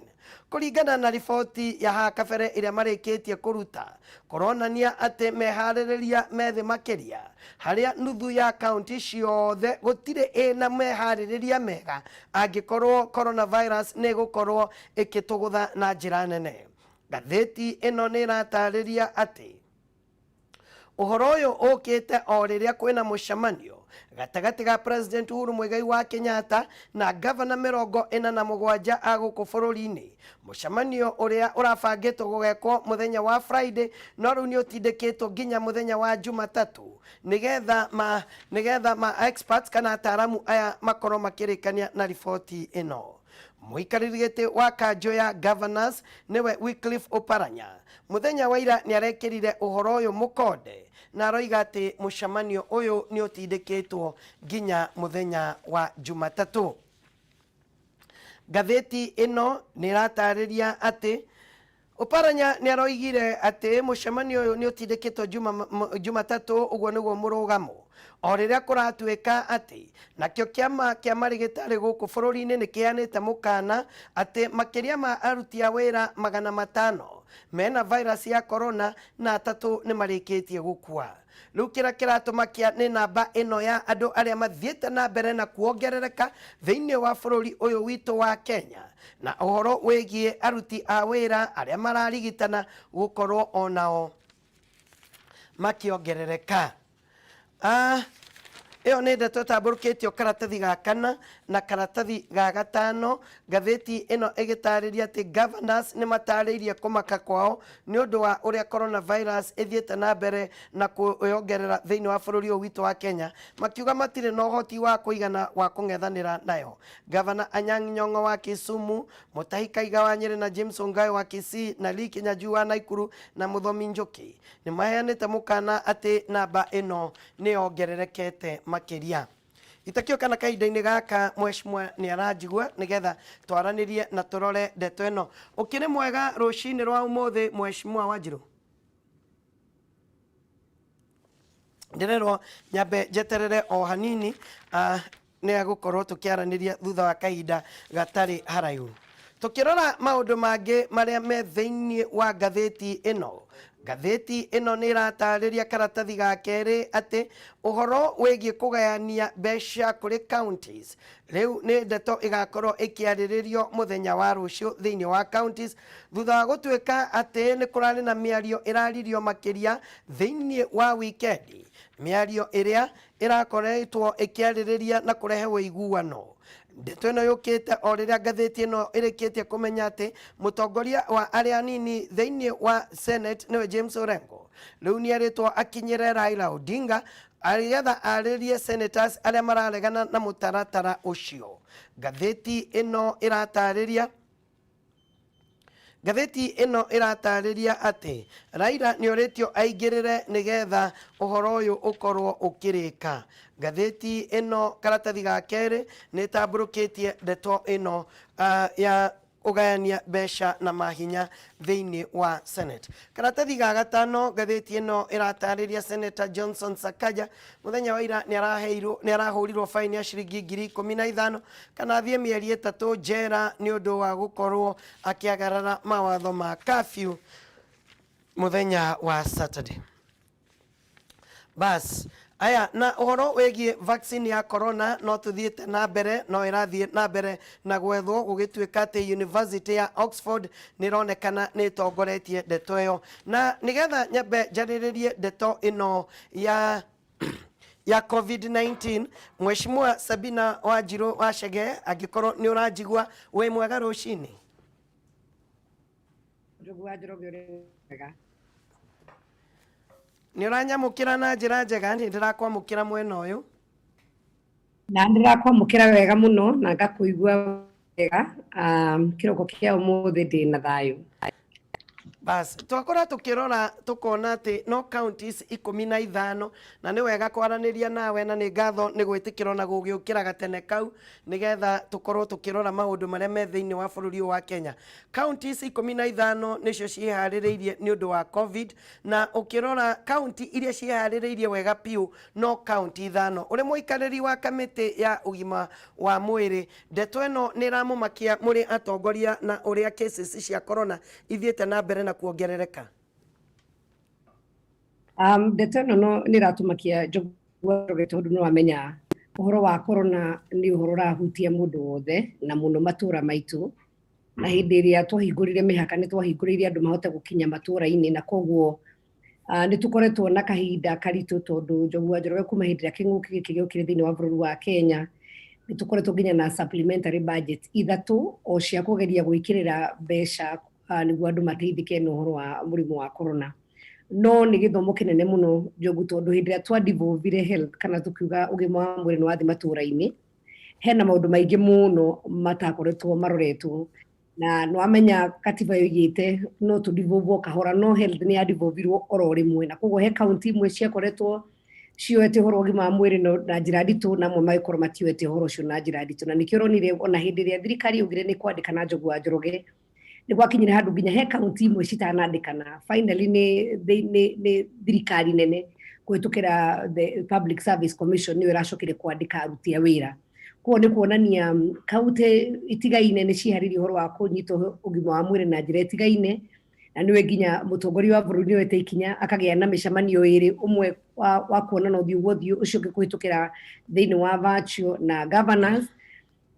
Kũringana na riboti ya haha kabere ĩrĩa marĩkĩtie kũruta, kũronania atĩ meharĩrĩria me thĩ makĩria, harĩa nuthu ya kaunti ciothe gũtirĩ ĩna meharĩrĩria mega angĩkorwo coronavirus nĩ ĩgũkorwo ĩkĩtũgũtha na njĩra nene. Ngathĩti ĩno nĩ ĩratarĩria atĩ Ũhoro ũyũ ũkĩte o rĩrĩa kwĩna mũcemanio gatagatĩ ga President Uhuru Muigai wa Kenyatta na ngavana 47 a gũkũ bũrũri-inĩ. Mũcemanio ũrĩa ũrabangĩtwo gũgekwo mũthenya wa Friday no rĩu nĩ ũtindĩkĩtwo nginya mũthenya wa Jumatatũ nĩgetha ma nĩgetha ma experts kana ataaramu aya makorwo makĩrĩkania na riboti ĩno. Mũikarĩri gĩtĩ wa kanjũ ya Governors nĩwe Wycliffe Oparanya Mũthenya wa ira nĩarekĩrire ũhoro ũyũ mũkonde na aroiga atĩ mũcemanio ũyũ nĩũtindĩkĩtwo nginya mũthenya wa Jumatatũ. Ngathĩti ĩno nĩĩratarĩria atĩ Oparanya nĩaroigire atĩ mũcemanio ũyũ nĩũtindĩkĩtwo Jumatatũ, ũguo nĩguo mũrũgamo. O rĩrĩa kũratuĩka atĩ nakĩo kĩama kĩa marĩgĩtarĩ gũkũ bũrũri-inĩ nĩ kĩheanĩte mũkana atĩ makĩria ma aruti a wĩra 500 mena virus ya corona na atatũ nĩ marĩkĩtie gũkua. Rĩu kĩrĩa kĩratũmakia nĩ namba ĩno ya andũ arĩa mathiĩte na mbere na kuongerereka thĩinĩ wa bũrũri ũyũ witũ wa Kenya na ũhoro wĩgiĩ aruti a wĩra arĩa mararigitana gũkorwo onao makĩongerereka. Ah, ĩyo nĩ ndeto ĩtambũrũkĩtio karatathi ga kana na karatathi ga gatano. Ngathĩti ĩno ĩgĩtarĩria atĩ governors nĩ matarĩirie kũmaka kwao nĩ ũndũ wa ũrĩa coronavirus ĩthiĩte na mbere na kwĩyongerera thĩinĩ wa bũrũri ũyũ witũ wa Kenya, makiuga matirĩ na ũhoti wa kũigana wa kũng'ethanĩra nayo. Gavana Anyang' Nyong'o wa Kisumu, Mutahi Kaiga wa Nyĩrĩ na James Ongwae wa Kisii na Lee Kinyanjui wa Naikuru na Mũthomi Njoki nĩ maheanĩte mũkana atĩ namba ĩno nĩ yongererekete makĩria. Itakĩũĩ kana kahinda-inĩ gaka mheshimiwa nĩ aranjigua nĩgetha twaranĩrie na tũrore ndeto ĩno. Ũkĩrĩ mwega rũcinĩ rwa ũmũthĩ mheshimiwa Wanjirũ? Ndĩrerwo nyambe njeterere o hanini nĩ egũkorwo tũkĩaranĩria thutha wa kahinda gatarĩ haraihu. Tũkĩrora maũndũ mangĩ marĩa me thĩinĩ wa ngathĩti ĩno, ngathĩti ĩno nĩ ĩratarĩria karatathi ga kerĩ atĩ ũhoro wĩgiĩ kũgayania mbeca kũrĩ counties rĩu nĩ ndeto ĩgakorwo ĩkĩarĩrĩrio mũthenya wa rũciũ thĩinĩ wa counties thutha wa gũtuĩka atĩ nĩ kũrarĩ na mĩario ĩraririo makĩria thĩinĩ wa wikendi, mĩario ĩrĩa ĩrakoretwo ĩkĩarĩrĩria na kũrehe ũiguano. Ndeto ĩno yũkĩte o rĩrĩa ngathĩti ĩno ĩrĩkĩtie kũmenya atĩ mũtongoria wa arĩa anini thĩinĩ wa Senate nĩwe James Orengo rĩu nĩerĩtwo akinyĩre Raila Odinga nĩgetha arĩrie senators arĩa mararegana na mũtaratara ũcio. Ngathĩti ĩno ĩratarĩria Ngathĩti ĩno ĩratarĩria atĩ Raila nĩorĩtio aingĩrĩre nĩgetha ũhoro ũyũ ũkorwo ũkĩrĩka. Ngathĩti ĩno karatathi ga kerĩ nĩ ĩtambũrũkĩtie ndeto ĩno ya kũgayania mbeca na mahinya thĩinĩ wa Senate. Karatathi ga gatano ngathĩti ĩno ĩratarĩria Senator Johnson Sakaja Mũthenya wa ira nĩ arahũrirwo faini ya ciringi 15,000 kana athiĩ mĩeri 3 njera nĩ ũndũ wa gũkorwo akĩagarara mawatho ma curfew mũthenya wa Saturday. Bas, Aya, na ũhoro wĩgiĩ vaccine ya corona no tũthiĩte na mbere, no ĩrathiĩ na mbere na gwethwo, gũgĩtuĩka atĩ University ya Oxford nĩ ĩronekana nĩ ĩtongoretie ndeto ĩyo. Na nĩgetha nyambe njarĩrĩrie ndeto ĩno ya COVID-19, Mheshimiwa Sabina Wanjirũ wa Chege, angĩkorwo nĩ ũranjigua, wĩ mwega rũcinĩ? Njogu wa Njoroge, ũrĩ mwega? Nĩ ũranyamũkĩra na njĩra njega? Nĩ ndĩrakwamũkĩra mwena ũyũ. Na ndĩrakwamũkĩra wega mũno na ngakũigua wega. Kĩroko kĩa ũmũthĩ ndĩ na thayũ. Bas, twakora tukirora tukona atĩ no counties 15, na nĩ wega kwaranĩria nawe, na nĩ ngatho nĩ gwĩtĩkĩra na gũgĩũkĩra gatene kau nĩgetha tũkorwo tũkĩrora maũndũ marĩa me thĩinĩ wa bũrũri ũyũ wa Kenya. Counties 15 nĩcio ciĩharĩrĩirie nĩ ũndũ wa COVID, na ũkĩrora county iria ciĩharĩrĩirie wega piũ no county 5. Ũrĩ mũikarĩri wa kamĩtĩ ya ũgima wa mwĩrĩ, ndeto ĩno nĩ ĩramũmakia mũrĩ atongoria na ũrĩa cases cia corona ithiĩte na mbere na kuongerereka? Ndeto ĩno no nĩ ĩratũmakia, Njogu wa Njoroge, tondũ nĩ wamenya ũhoro wa corona nĩ ũhoro ũrahutia mũndũ wothe na mũno matũra maitũ. Na hĩndĩ ĩrĩa twahingũrire mĩhaka, nĩ twahingũrĩire andũ mahote gũkinya matũra-inĩ, na koguo nĩ tũkoretwo na kahinda karitũ, tondũ, Njogu wa Njoroge, kuma hĩndĩ ĩrĩa kĩng'ũki gĩkĩ gĩokire thĩinĩ wa bũrũri wa Kenya, nĩ tũkoretwo nginya na supplementary budget ithatũ o cia kũgeria gwĩkĩrĩra mbeca nĩguo andũ mateithĩke na ũhoro wa mũrimũ wa corona. No nĩ gĩthomo kĩnene mũno, Njogu, tondũ hĩndĩ ĩrĩa twa devolvire health, kana tũkiuga ũgima wa mwĩrĩ nĩ wathiĩ matũra-inĩ, hena maũndũ maingĩ mũno matakoretwo maroretwo. Na nĩ wamenya katiba yoigĩte no tũ devolve o kahora, no health nĩ ya devolvirwo oro rĩmwe, na koguo he county imwe ciakoretwo cioete ũhoro wa ũgima wa mwĩrĩ na njĩra nditũ, na amwe magĩkorwo matioete ũhoro ũcio na njĩra nditũ. Na nĩkĩo ũronire ona hĩndĩ ĩrĩa thirikari yaugire nĩ kwandĩkana, Njogu wa Njoroge, nĩ gwakinyire handũ nginya he kaunti imwe citanandĩkana. Finally nĩ thirikari nene kũhĩtũkĩra the Public Service Commission nĩyo ĩracokire kwandĩka aruti a wĩra. Koguo nĩ kuonania kaunti itigaine nĩ ciharĩirie ũhoro wa kũnyita ũgima wa mwĩrĩ na njĩra ĩtigaine. Na nĩwe nginya mũtongoria wa bũrũri nĩoete ikinya akagĩa na mĩcemanio ĩrĩ, ũmwe wa kuonana ũthiũ kwa ũthiũ, ũcio ũngĩ kũhĩtũkĩra thĩinĩ wa virtual na governors.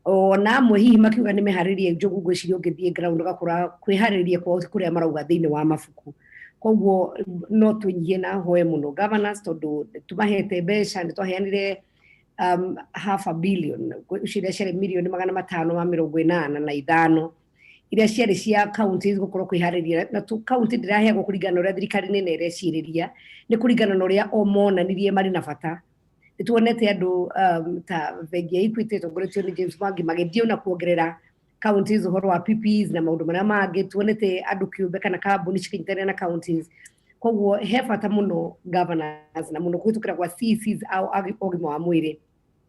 Ona amwe hihi makiuga nĩ meharĩrie, Njogu, ngwĩciria ũngĩthiĩ ground ũgakora kwĩharĩria kwao ti kũrĩa marauga thĩinĩ wa mabuku. Koguo no twĩnyihie na hoe mũno governors, tondũ tũmahete mbeca, nĩ twaheanire half a billion, icio iria ciarĩ 585 million iria ciarĩ cia counties gũkorwo kwĩharĩria. Na tu county ndĩraheagwo kũringana na ũrĩa thirikari nene ĩrecirĩria, nĩ kũringana na ũrĩa o monanirie marĩ na bata. Nĩ tuonete andũ ta bengi ya Equity ĩtongoretio nĩ James Mwangi magĩthiĩ ona kuongerera counties ũhoro wa PPEs na maũndũ marĩa mangĩ. Tuonete andũ kĩũmbe kana kambuni cikĩnyitanĩra na counties. Koguo he bata mũno governors, na mũno kũhĩtũkĩra gwa CECs au ũgima wa mwĩrĩ,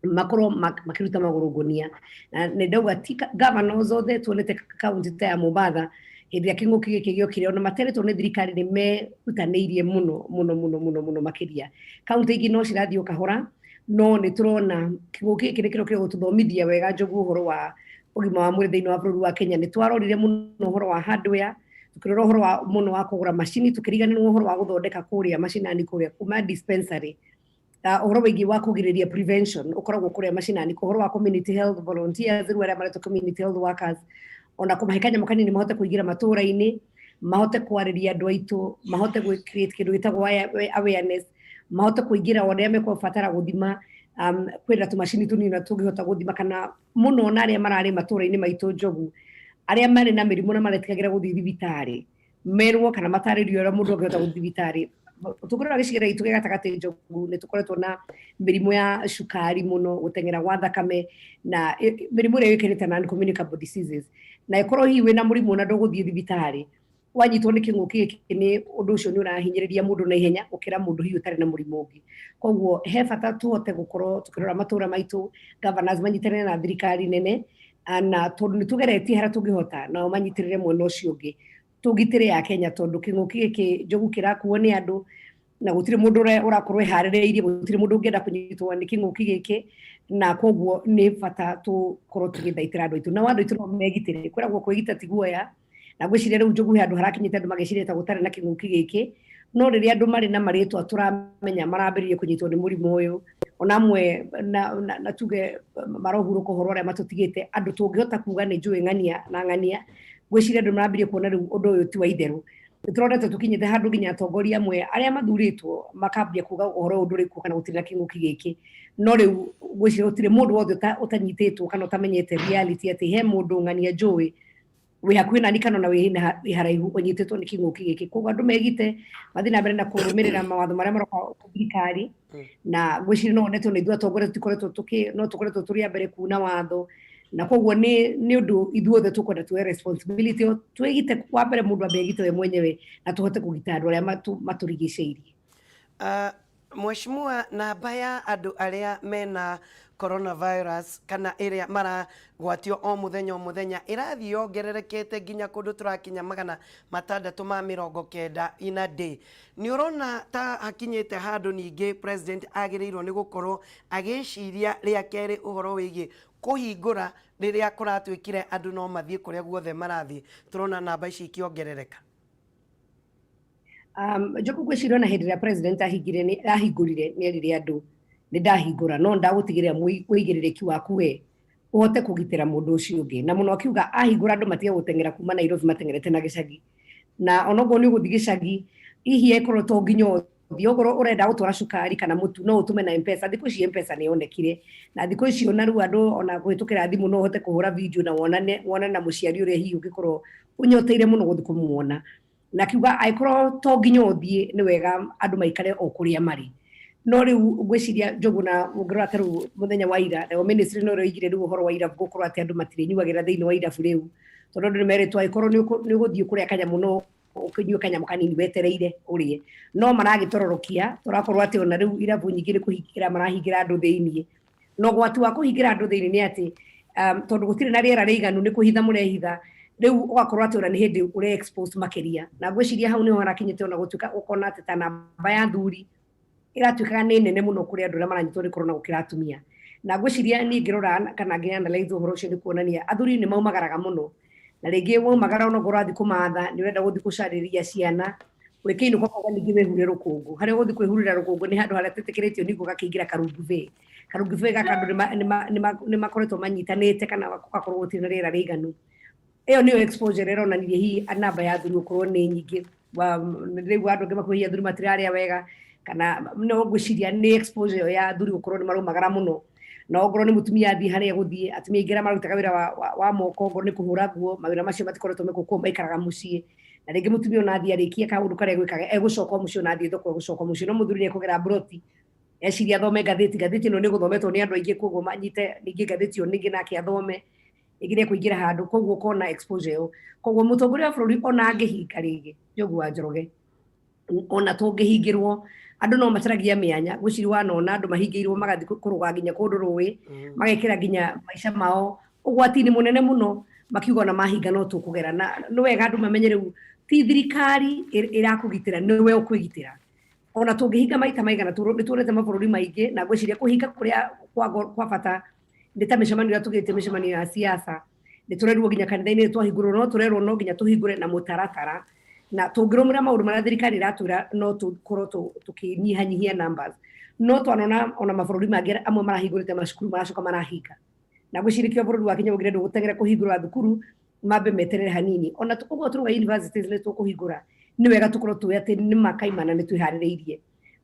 makorwo makĩruta magũrũ ngũnia. Na nĩ ndauga ti governors othe. Tuonete kaunti ta ya Mombatha, hĩndĩ ĩrĩa kĩng'ũki gĩkĩ gĩokire, ona materetwo nĩ thirikari, nĩ merutanĩirie mũno mũno mũno mũno mũno makĩria. Kaunti ingĩ no cirathiĩ o kahora, no nĩ tũrona kĩng'ũki gĩkĩ nĩ kĩrokire gũtũthomithia wega, Njogu, ũhoro wa ũgima wa mwĩrĩ thĩinĩ wa bũrũri wa Kenya. Nĩ twarorire mũno ũhoro wa hardware, tukĩrora ũhoro wa mũno wa kũgũra macini, tũkĩriganĩrwo ũhoro wa gũthondeka kũrĩa macinani, kũrĩa kuma dispensary. Ũhoro wĩgiĩ wa kũgirĩrĩria, prevention, ũkoragwo kũrĩa macinani, ũhoro wa community health volunteers, rĩu arĩa maretwo community health workers, ona kũmahe kanyamũ kanini mahote kũingĩra matũũra-inĩ, mahote kwarĩria andũ aitũ, mahote gwĩ create kĩndũ gĩtagwo awareness, mahote kũingĩra o arĩa mekũbatara gũthima. Kwĩna tũmacini tũnini na tũngĩhota gũthima, kana mũno na arĩa mararĩ matũũra-inĩ maitũ, Njogu, arĩa marĩ na mĩrimũ na maretigagĩra gũthiĩ thibitarĩ, merwo kana matarĩrio ũrĩa mũndũ angĩhota gũthiĩ thibitarĩ. Tũngĩrora gĩcigĩrĩra gitũ gĩa gatagatĩ, Njogu, nĩ tũkoretwo na mĩrimũ ya cukari mũno, gũteng'era gwa thakame, na mĩrimũ ĩrĩa yũĩkaine ta non communicable diseases. Na ĩkorwo hihi wĩna mũrimũ na ndũgũthiĩ thibitarĩ, wanyitwo nĩ kĩng'ũki gĩkĩ, nĩ ũndũ ũcio nĩ ũrahinyĩrĩria mũndũ na ihenya gũkĩra mũndũ hihi ũtarĩ na mũrimũ ũngĩ. Koguo he bata tũhote gũkorwo tũkĩrora matũra maitũ, governors manyitanĩre na thirikari nene, na tondũ nĩ tũgeretie harĩa tũngĩhota, nao manyitĩrĩre mwena ũcio ũngĩ, tũgitĩre ya Kenya, tondũ kĩng'ũki gĩkĩ, Njogu, kĩrakuo nĩ andũ na gũtirĩ mũndũ ũrakorwo eharĩrĩirie, gũtirĩ mũndũ ũngĩenda kũnyitwo nĩ kĩng'ũki gĩkĩ. Na koguo nĩ bata tũkorwo tũgĩthaitĩra andũ aitũ, nao andũ aitũ no megitĩre. Kwĩragwo kwĩgita ti guoya, na ngwĩciria rĩu, Njogu, he handũ harakinyĩte andũ mageciria ta gũtarĩ na kĩng'ũki gĩkĩ, No rĩrĩa andũ marĩ na marĩtwa tũramenya marambĩrĩria kũnyitwo nĩ mũrimũ ũyũ, ona amwe na tuge marohurũka ũhoro ũrĩa matũtigĩte, andũ tũngĩhota kuga nĩ njũĩ ng'ania na ng'ania, ngwĩciria andũ marambĩrĩria kuona rĩu ũndũ ũyũ ti wa itherũ. Nĩ tũronete tũkinyĩte handũ nginya atongoria amwe arĩa mathurĩtwo makambia kuga ũhoro ũyũ ndũrĩ kuo kana gũtirĩ na kĩng'ũki gĩkĩ. No rĩu ngwĩciria gũtirĩ mũndũ wothe ũtanyitĩtwo kana ũtamenyete reality atĩ he mũndũ ng'ania njũĩ wĩ hakuhĩ nani kana ona wĩ haraihu ũnyitĩtwo nĩ kĩng'ũki gĩkĩ. Koguo andũ megite mathiĩ na mbere na kũrũmĩrĩra mawatho marĩa maroka thirikari, na ngwĩciria no wonete ona ithuĩ atongoria tũtikoretwo tũkĩ no tũkoretwo tũrĩ a mbere kuna watho, na koguo nĩ ũndũ ithuothe tũkwenda tuoe responsibility ĩyo, twĩgite. Wa mbere mũndũ ambe egite we mwenyewe na tũhote kũgita andũ arĩa matũrigicĩirie. Mheshimiwa, namba ya andũ arĩa mena coronavirus kana ĩrĩa maragwatio o mũthenya o mũthenya ĩrathiĩ yongererekete nginya kũndũ tũrakinya 690 in a day. Nĩ ũrona ta hakinyĩte handũ ningĩ president agĩrĩirwo nĩ gũkorwo agĩciria rĩa kerĩ ũhoro wĩgiĩ kũhingũra rĩrĩa kũratuĩkire andũ no mathiĩ kũrĩa guothe marathiĩ, tũrona namba ici ikĩongerereka? Njoku, ngwĩciria ona hĩndĩ ĩrĩa president ahingire ahingũrire, nĩ erire andũ nĩ ndahingũra no ndagũtigĩrĩra ũigĩrĩrĩki waku we ũhote kũgitĩra mũndũ ũcio ũngĩ, na mũno akiuga ahingũra andũ matige gũteng'era kuma Nairobi mateng'erete na gĩcagi, na onokorwo nĩ ũgũthiĩ gĩcagi hihi ĩkorwo to nginya ũthiĩ, okorwo ũrenda gũtwara cukari kana mũtu no ũtũme na Mpesa. Thikũ ici Mpesa nĩ yonekire, na thikũ ici ona rĩu andũ ona kũhĩtũkĩra thimũ no ũhote kũhũra video na wonane na mũciari ũrĩa hihi ũngĩkorwo ũnyoteire mũno gũthiĩ kũmuona. Na kiuga angĩkorwo to nginya ũthiĩ, nĩ wega andũ maikare o kũrĩa marĩ. No rĩu ngwĩciria, Njogu, na ũngĩrora ta rĩu mũthenya wa ira, nayo ministry no ĩroigire rĩu ũhoro wa irabu gũkorwo atĩ andũ matirĩnyuagĩra thĩinĩ wa irabu rĩu, tondũ andũ nĩ merĩtwo angĩkorwo nĩ ũgũthiĩ kũrĩa kanyamũ no ũkĩnyue kanyamũ kanini wetereire ũrĩe. No maragĩtororokia tũrakorwo atĩ ona rĩu irabu nyingĩ nĩ kũhingĩra marahingĩra andũ thĩinĩ. Na ũgwati wa kũhingĩra andũ thĩinĩ nĩ atĩ tondũ gũtirĩ na rĩera rĩiganu, nĩ kũhitha mũrehitha, rĩu ũgakorwo atĩ ona nĩ hĩndĩ ũre expose makĩria. Na ngwĩciria hau nĩho harakinyĩte ona gũtuĩka ũkona atĩ ta namba ya athuri ĩratuĩkaga nĩ nene mũno kũrĩ andũ arĩa maranyitwo nĩ corona gũkĩra atumia. Na ngwĩciria niĩ ngĩrora kana ngĩ analyze ũhoro ũcio, nĩ kuonania athuri nĩ maumagaraga mũno, na rĩngĩ waumagara onokorwo ũrathiĩ kũmatha, nĩ ũrenda gũthiĩ gũcarĩria ciana, ũgĩkĩinũka ũkauga ningĩ wĩhure rũkũngũ. Harĩa ũgũthiĩ kwĩhurĩra rũkũngũ nĩ handũ harĩa tetĩkĩrĩtio, ningĩ ũgakĩingĩra karungubĩ. Karungubĩ gaka andũ nĩ makoretwo manyitanĩte kana gũgakorwo gũtirĩ na rĩera rĩiganu. Ĩyo nĩyo exposure ĩronanirie hihi namba ya athuri gũkorwo nĩ nyingĩ. Rĩu andũ angĩ makwĩhia athuri matirarĩa wega kana no ngwĩciria nĩ exposure ĩyo ya athuri gũkorwo nĩ maraumagara mũno. Na ongorwo nĩ mũtumia athiĩ harĩa gũthiĩ, atumia aingĩ arĩa marutaga wĩra wa moko, ongorwo nĩ kũhũra nguo, mawĩra macio matikoretwo mekwo, koguo maikaraga mũciĩ. Na rĩngĩ mũtumia ona athiĩ arĩkie kaũndũ karĩa gwĩkaga, egũcoka o mũciĩ, ona athiĩ thoko egũcoka mũciĩ. No mũthuri nĩ ekũgera mburoti, eciria athome ngathĩti, ngathĩti ĩno nĩ gũthometwo nĩ andũ aingĩ, koguo manyite ningĩ ngathĩti ĩyo ningĩ nake athome, rĩngĩ nĩ ekũingĩra handũ, koguo ũkona exposure ĩyo. Koguo mũtongoria wa bũrũri ona angĩhinga rĩngĩ, Njogu wa Njoroge, ona tũngĩhingĩrwo, andũ no macaragia mĩanya. Gwĩciria wanona andũ mahingĩirwo magathiĩ kũrũga nginya kũndũ rũĩ, magekĩra nginya maica mao ũgwati-inĩ mũnene mũno, makiuga ona mahinga no tũkũgera. Na nĩ wega andũ mamenye rĩu ti thirikari ĩrakũgitĩra, nĩwe ũkwĩgitĩra. Ona tũngĩhinga maita maigana, nĩ tuonete mabũrũri maingĩ. Na ngwĩciria kũhinga kũrĩa kwa bata nĩ ta mĩcemanio ĩrĩa tũgĩte mĩcemanio ya siasa, nĩ tũrerwo nginya kanitha-inĩ twahingũrwo, no tũrerwo no nginya tũhingũre na mũtaratara, na tũngĩrũmĩrĩra maũndũ marĩa thirikari ĩratwĩra no tũkorwo tũkĩnyihanyihia numbers. No twanona ona mabũrũri mangĩ amwe marahingũrĩte macukuru maracoka marahinga, na ngwĩciria kĩo bũrũri wa Kenya waugire ndũgũteng'era kũhingũra thukuru, mambe meterere hanini. Ona ũguo tũrauga universities nĩ tũkũhingũra, nĩ wega tũkorwo tũĩ atĩ nĩ makaimana nĩ twĩharĩrĩirie.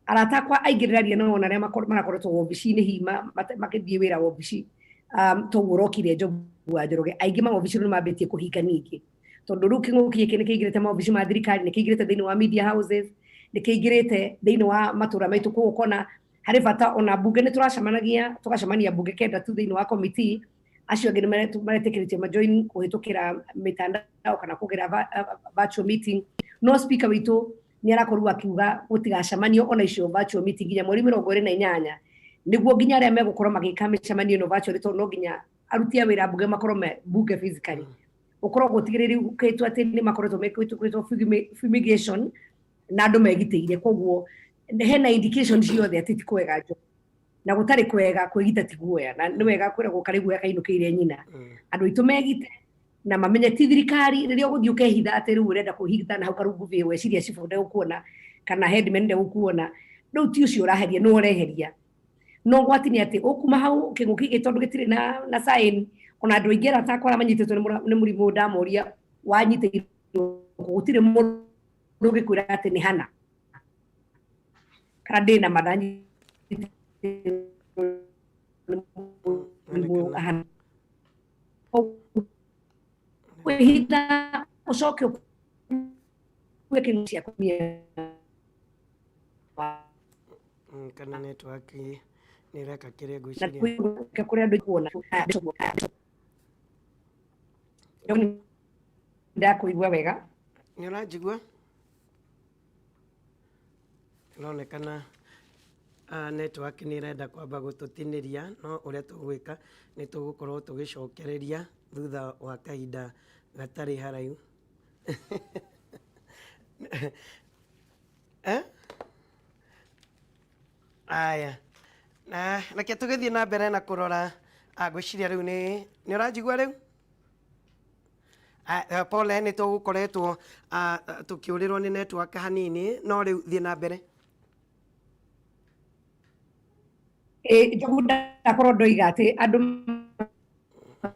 Arata akwa aingĩ ndĩraria nao, ona arĩa marakoretwo wobici-inĩ hihi makĩthiĩ wĩra wobici, toguo ũrokire, Njogu wa Njoroge, aingĩ mawobici nĩ mambĩtie kũhinga ningĩ, tondũ rĩu kĩng'ũki gĩkĩ nĩ kĩingĩrĩte mawobici ma thirikari, nĩ kĩingĩrĩte thĩinĩ wa media houses, nĩ kĩingĩrĩte thĩinĩ wa matũra maitũ. Koguo ũkona harĩ bata ona mbunge nĩ tũracemanagia, tũgacemania mbunge kenda tu thĩinĩ wa committee, acio angĩ nĩ maretĩkĩrĩtio majoin kũhĩtũkĩra mĩtandao kana kũgera virtual meeting. No speaker witũ nĩ arakorirwo akiuga gũtigacemanio ona icio virtual meeting nginya mweri 28, nĩguo nginya arĩa megũkorwo magĩka mĩcemanio ĩno virtually, tondũ no nginya aruti a wĩra mbunge makorwo me mbunge physically, gũkorwo gũtigĩrĩrĩkĩtwo atĩ nĩ makoretwo mekĩtwo fumigation na andũ megitĩire. Koguo hena indication ciothe atĩ ti kwega njo na gũtarĩ kwega kwĩgita ti guoya, na nĩ wega kwĩragwo karĩ guoya kainũkĩire nyina. Andũ aitũ megite na mamenye ti thirikari. Rĩrĩa ũgũthiĩ ũkehitha atĩ rĩu ũrenda kwĩhitha na hau karungubĩ, weciria cibũ ndegũkuona, Kana headman ndegũkuona. Rĩu ti ũcio ũraheria, nĩwe ũreheria. No ũgwati nĩ atĩ ũkuma hau kĩng'ũki gĩkĩ tondũ gĩtirĩ na sign, ona andũ aingĩ arata akwa arĩa manyitĩtwo nĩ mũrimũ ũyũ ndamoria wanyitĩirwo kũ, gũtirĩ mũndũ ũngĩkwĩra atĩ nĩ hana kana ndĩ na ma ndanyitĩirwo nĩ mũrimũ ũyũ hana. Kwĩhitha ũcoke ũkue kĩng'ũki ciaku. Kana network nĩ ĩreka kĩrĩa Na ngwĩciria. Kwĩka kũrĩa andũ kuona ndakũigua wega. Nĩ ũranjigua? Ĩronekana network nĩ ĩrenda kwamba gũtũtinĩria, no ũrĩa tũgwĩka nĩ tũgũkorwo tũgĩcokereria thutha wa kahinda gatarĩ haraihu. Eh? Aya. Na reke tũgĩthiĩ na mbere na kũrora, ngwĩciria rĩu nĩ ũranjigua rĩu? Pole, nĩ tũgũkoretwo tũkĩũrĩrwo nĩ network hanini, no rĩu thiĩ na mbere. Ĩ, Njogu, ndakorwo ndoiga atĩ andũ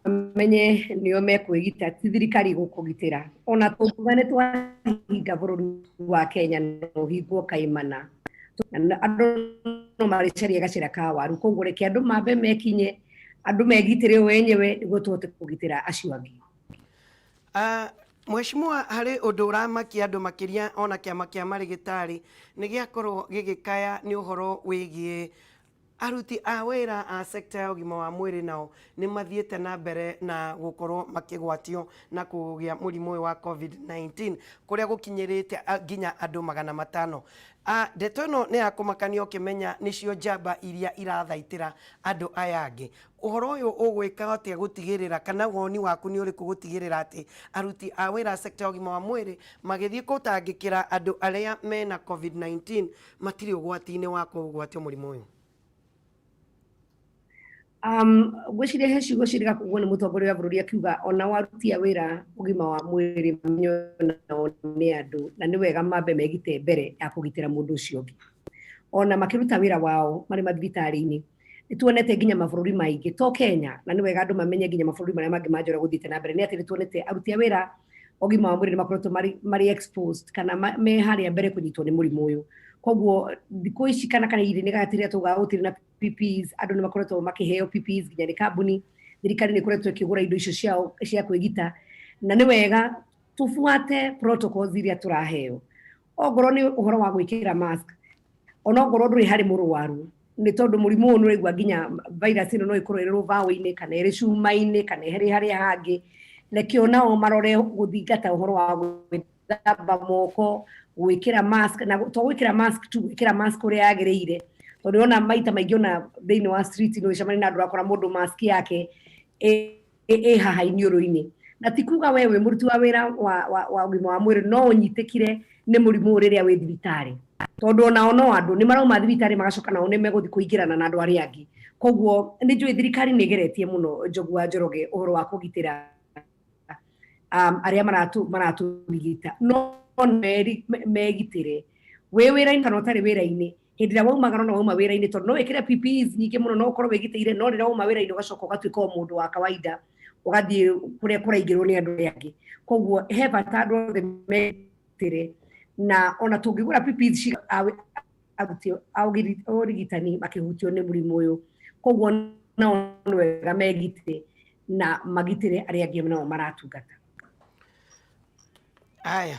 mamenye nĩo mekwĩgita, ti thirikari gũkũgitĩra. Ona tũngiuga nĩ twahinga bũrũri wa Kenya na ũhingwo kaimana, na andũ no marĩcaria gacĩra ka waru. Koguo reke andũ mambe mekinye, andũ megitĩre o enyewe nĩguo tũhote kũgitĩra acio angĩ. Mheshimiwa, harĩ ũndũ ũramakia andũ makĩria, ona kĩama kĩa marĩgĩtarĩ nĩ gĩakorwo gĩgĩkaya nĩ ũhoro wĩgiĩ aruti a wĩra a sector ya ũgima wa mwĩrĩ, nao nĩ mathiĩte na mbere na gũkorwo makĩgwatio na kũgĩa mũrimũ ũyũ wa COVID-19, kũrĩa gũkinyĩrĩte nginya andũ 500. Ndeto ĩno nĩ ya kũmakania ũkĩmenya nĩcio njamba iria irathaitĩra andũ aya angĩ. Ũhoro ũyũ ũgwĩka atĩa gũtigĩrĩra, kana woni waku nĩ ũrĩkũ gũtigĩrĩra atĩ aruti a wĩra a sector ya ũgima wa mwĩrĩ magĩthiĩ gũtangĩkĩra andũ arĩa mena COVID-19 matirĩ ũgwati-inĩ wa kũgwatio mũrimũ ũyũ? Ngwĩciria he ciugo ciĩrĩga kugwo nĩ mũtongoria wa bũrũri akiuga ona aruti a wĩra ũgima wa mwĩrĩ mamenye onao nĩ andũ, na nĩ wega mambe megite mbere ya kũgitĩra mũndũ ũcio ũngĩ. Ona makĩruta wĩra wao marĩ mathibitarĩ-inĩ, nĩ tuonete nginya mabũrũri maingĩ to Kenya, na nĩ wega andũ mamenye nginya mabũrũri marĩa mangĩ ma nja ũrĩa gũthiĩte na mbere, nĩ atĩ nĩ tuonete aruti a wĩra ũgima wa mwĩrĩ nĩ makoretwo marĩ exposed kana me harĩa mbere kũnyitwo nĩ mũrimũ ũyũ. Koguo thikũ ici kana kahinda-inĩ gaka rĩrĩa tugaga gũtirĩ na PPEs, andũ nĩ makoretwo makĩheo PPEs nginya nĩ kambuni, thirikari nĩ ĩkoretwo ĩkĩgũra indo icio ciao cia kwĩgita, na nĩ wega tũbuate protocols iria tũraheo. Ongorwo nĩ ũhoro wa gwĩkĩra mask, onokorwo ndũrĩ harĩ mũrwaru, nĩ tondũ mũrimũ ũyũ nĩ ũraigua nginya virus ĩno no ĩkorwo ĩrĩ rũbaũ-inĩ kana ĩrĩ cuma-inĩ kana ĩrĩ harĩa hangĩ, reke onao marore gũthingata ũhoro wa gwĩthamba moko, gwĩkĩra mask, na to gwĩkĩra mask tu, gwĩkĩra mask ũrĩa yagĩrĩire, tondũ ona maita maingĩ ona thĩinĩ wa street nĩ ũcemania na andũ, ũrakora mũndũ mask yake ĩ haha iniũrũ-inĩ. Na ti kuga we wĩ mũruti wa wĩra wa ũgima wa mwĩrĩ no ũnyitĩkire nĩ mũrimũ ũyũ rĩrĩa wĩ thibitarĩ, tondũ onao no andũ, nĩ marauma thibitarĩ magacoka nao nĩ megũthiĩ kũingĩrana na andũ arĩa angĩ. Koguo nĩ njũĩ thirikari nĩ ĩgeretie mũno, Njogu wa Njoroge, ũhoro wa kũgitĩra arĩa maratũrigita, no megitĩre wĩ wĩra-inĩ kana ũtarĩ wĩra-inĩ. Hĩndĩ ĩrĩa waumagara na wauma wĩra-inĩ, tondũ no wĩkĩre PPEs nyingĩ mũno, no ũkorwo wĩgitĩire, no rĩrĩa wauma wĩra-inĩ ũgacoka ũgatuĩka o mũndũ wa kawaida, ũgathiĩ kũrĩa kũraingĩrwo nĩ andũ arĩa angĩ. Koguo he bata andũ othe megitĩre, na ona tũngĩgũra PPEs aruti a ũrigitani makĩhutio nĩ mũrimũ ũyũ. Koguo nao nĩ wega megitĩre na magitĩre arĩa angĩ nao maratungata. Aya.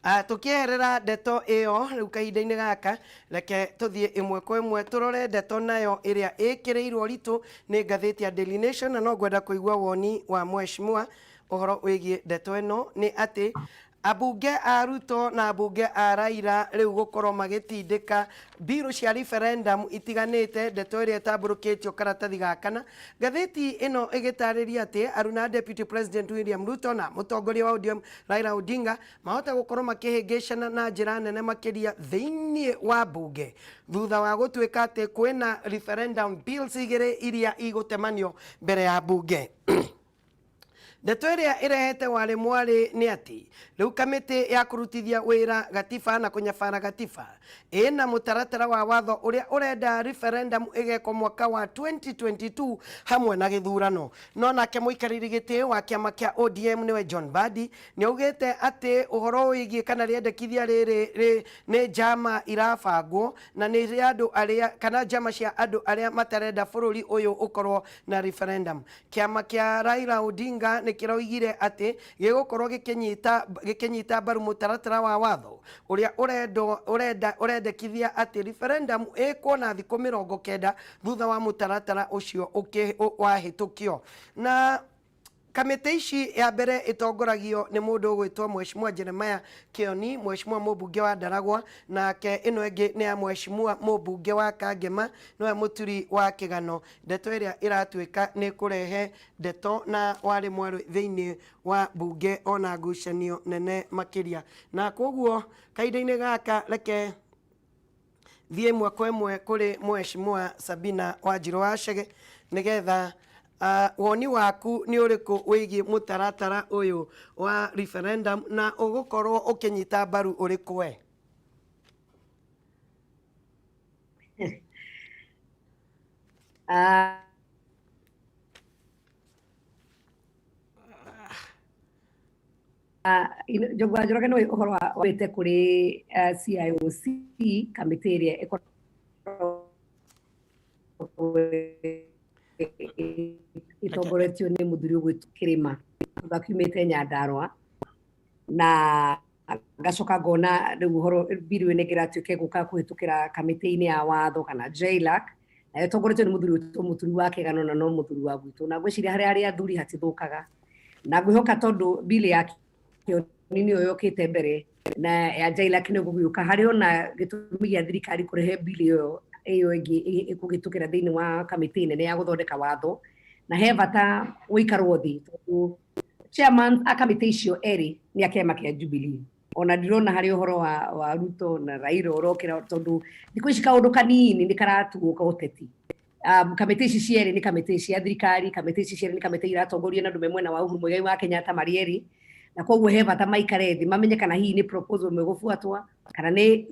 Tũkĩeherera ndeto ĩyo rĩu kahinda-inĩ gaka, reke tũthiĩ ĩmwe kwa ĩmwe tũrore ndeto nayo ĩrĩa ĩkĩrĩirwo ũritũ nĩ ngathĩti ya Daily Nation, na no ngwenda kũigua woni wa mheshimiwa ũhoro wĩgiĩ ndeto ĩno, nĩ atĩ ambunge a Ruto na ambunge a Raila rĩu gũkorwo magĩtindĩka mbirũ cia referendum itiganĩte, ndeto ĩrĩa ĩtambũrũkĩtio karatathi ga kana, ngathĩti ĩno ĩgĩtarĩria atĩ aruna Deputy President William Ruto na mũtongoria wa ODM Raila Odinga mahota gũkorwo makĩhĩngĩcana na njĩra nene makĩria thĩinĩ wa mbunge thutha wa gũtuĩka atĩ kwĩna referendum bills igĩrĩ iria igũtemanio mbere ya mbunge. Ndeto ĩrĩa ĩrehete warĩ mwarĩ nĩ atĩ rĩu kamĩtĩ ya kũrutithia wĩra gatiba na kũnyabara gatiba ĩna mũtaratara wa watho ũrĩa ũrenda referendum ĩgekwo mwaka wa 2022 hamwe na gĩthurano. No nake mũikarĩri gĩtĩ wa kĩama kĩa ODM nĩwe John Mbadi nĩaugĩte atĩ ũhoro wĩgiĩ kana rĩendekithia rĩrĩ nĩ njama irabangwo na nĩ rĩa andũ arĩa kana njama cia andũ arĩa matarenda bũrũri ũyũ ũkorwo na referendum. Kĩama kĩa Raila Odinga nĩ kĩroigire atĩ gĩgũkorwo gĩkĩnyita gĩkĩnyita mbaru mũtaratara wa watho ũrĩa ũrendwo ũrenda ũrendekithia atĩ referendum ĩkwo na thikũ 90 thutha wa mũtaratara ũcio wahĩtũkio. Na kamĩtĩ ici ya mbere ĩtongoragio nĩ mũndũ ũgwĩtwo Mheshimiwa Jeremiah Kĩoni, Mheshimiwa mũmbunge wa Ndaragwa, nake ĩno ĩngĩ nĩ ya Mheshimiwa mũmbunge wa Kangema, nĩwe Mũturi wa Kĩgano. Ndeto ĩrĩa ĩratuĩka nĩ kũrehe ndeto na warĩ mwarĩ thĩinĩ wa mbunge ona ngucanio nene makĩria. Na koguo kahinda-inĩ gaka reke thiĩ ĩmwe kwa ĩmwe kũrĩ Mheshimiwa Sabina Wanjirũ wa Chege nĩgetha woni waku nĩ ũrĩkũ wĩgiĩ mũtaratara ũyũ wa referendum na ũgũkorwo ũkĩnyita mbaru ũrĩkũ we? Njogu wa Njoroge nĩ ũhoro wa wĩte kũrĩ CIOC kamĩtĩ ĩrĩa ĩkoragwo ĩtongoretio nĩ mũthuri ũgwĩtwo Kĩrĩma akiumĩte Nyandarũa na ngacoka ngona rĩu ũhoro bill ĩno ĩngĩratuĩka ĩgũka kũhĩtũkĩra kamĩtĩ-inĩ ya watho kana JLAC na ĩtongoretio nĩ mũthuri wĩtwo Mũturi wa Kĩgano na no mũthuri wa gwitũ na ngwĩciria harĩa harĩ athuri hatithũkaga na ngwĩhoka tondũ bill ya Kĩoni nĩyo yokĩte mbere na ya JLAC nĩ gũgĩũka harĩ ona gĩtũmi gĩa thirikari kũrehe bill ĩyo ĩyo ĩngĩ ĩkũhĩtũkĩra thĩinĩ wa kamĩtĩ nene ya gũthondeka watho na he bata gũikarwo thĩ tondũ chairman a kamĩtĩ icio erĩ nĩ a kĩama kĩa Jubilee ona ndirona harĩ ũhoro wa Ruto na Raila ũrokĩra tondũ thikũ ici kaũndũ kanini nĩ karatuo ka ũteti. Kamĩtĩ ici cierĩ nĩ kamĩtĩ cia thirikari, kamĩtĩ ici cierĩ nĩ kamĩtĩ iratongorio na andũ me mwena wa Uhuru Muigai wa Kenyatta marĩ erĩ, na koguo he bata maikare thĩ mamenye kana hihi nĩ proposal ĩmwe ĩgũbuatwa kana nĩ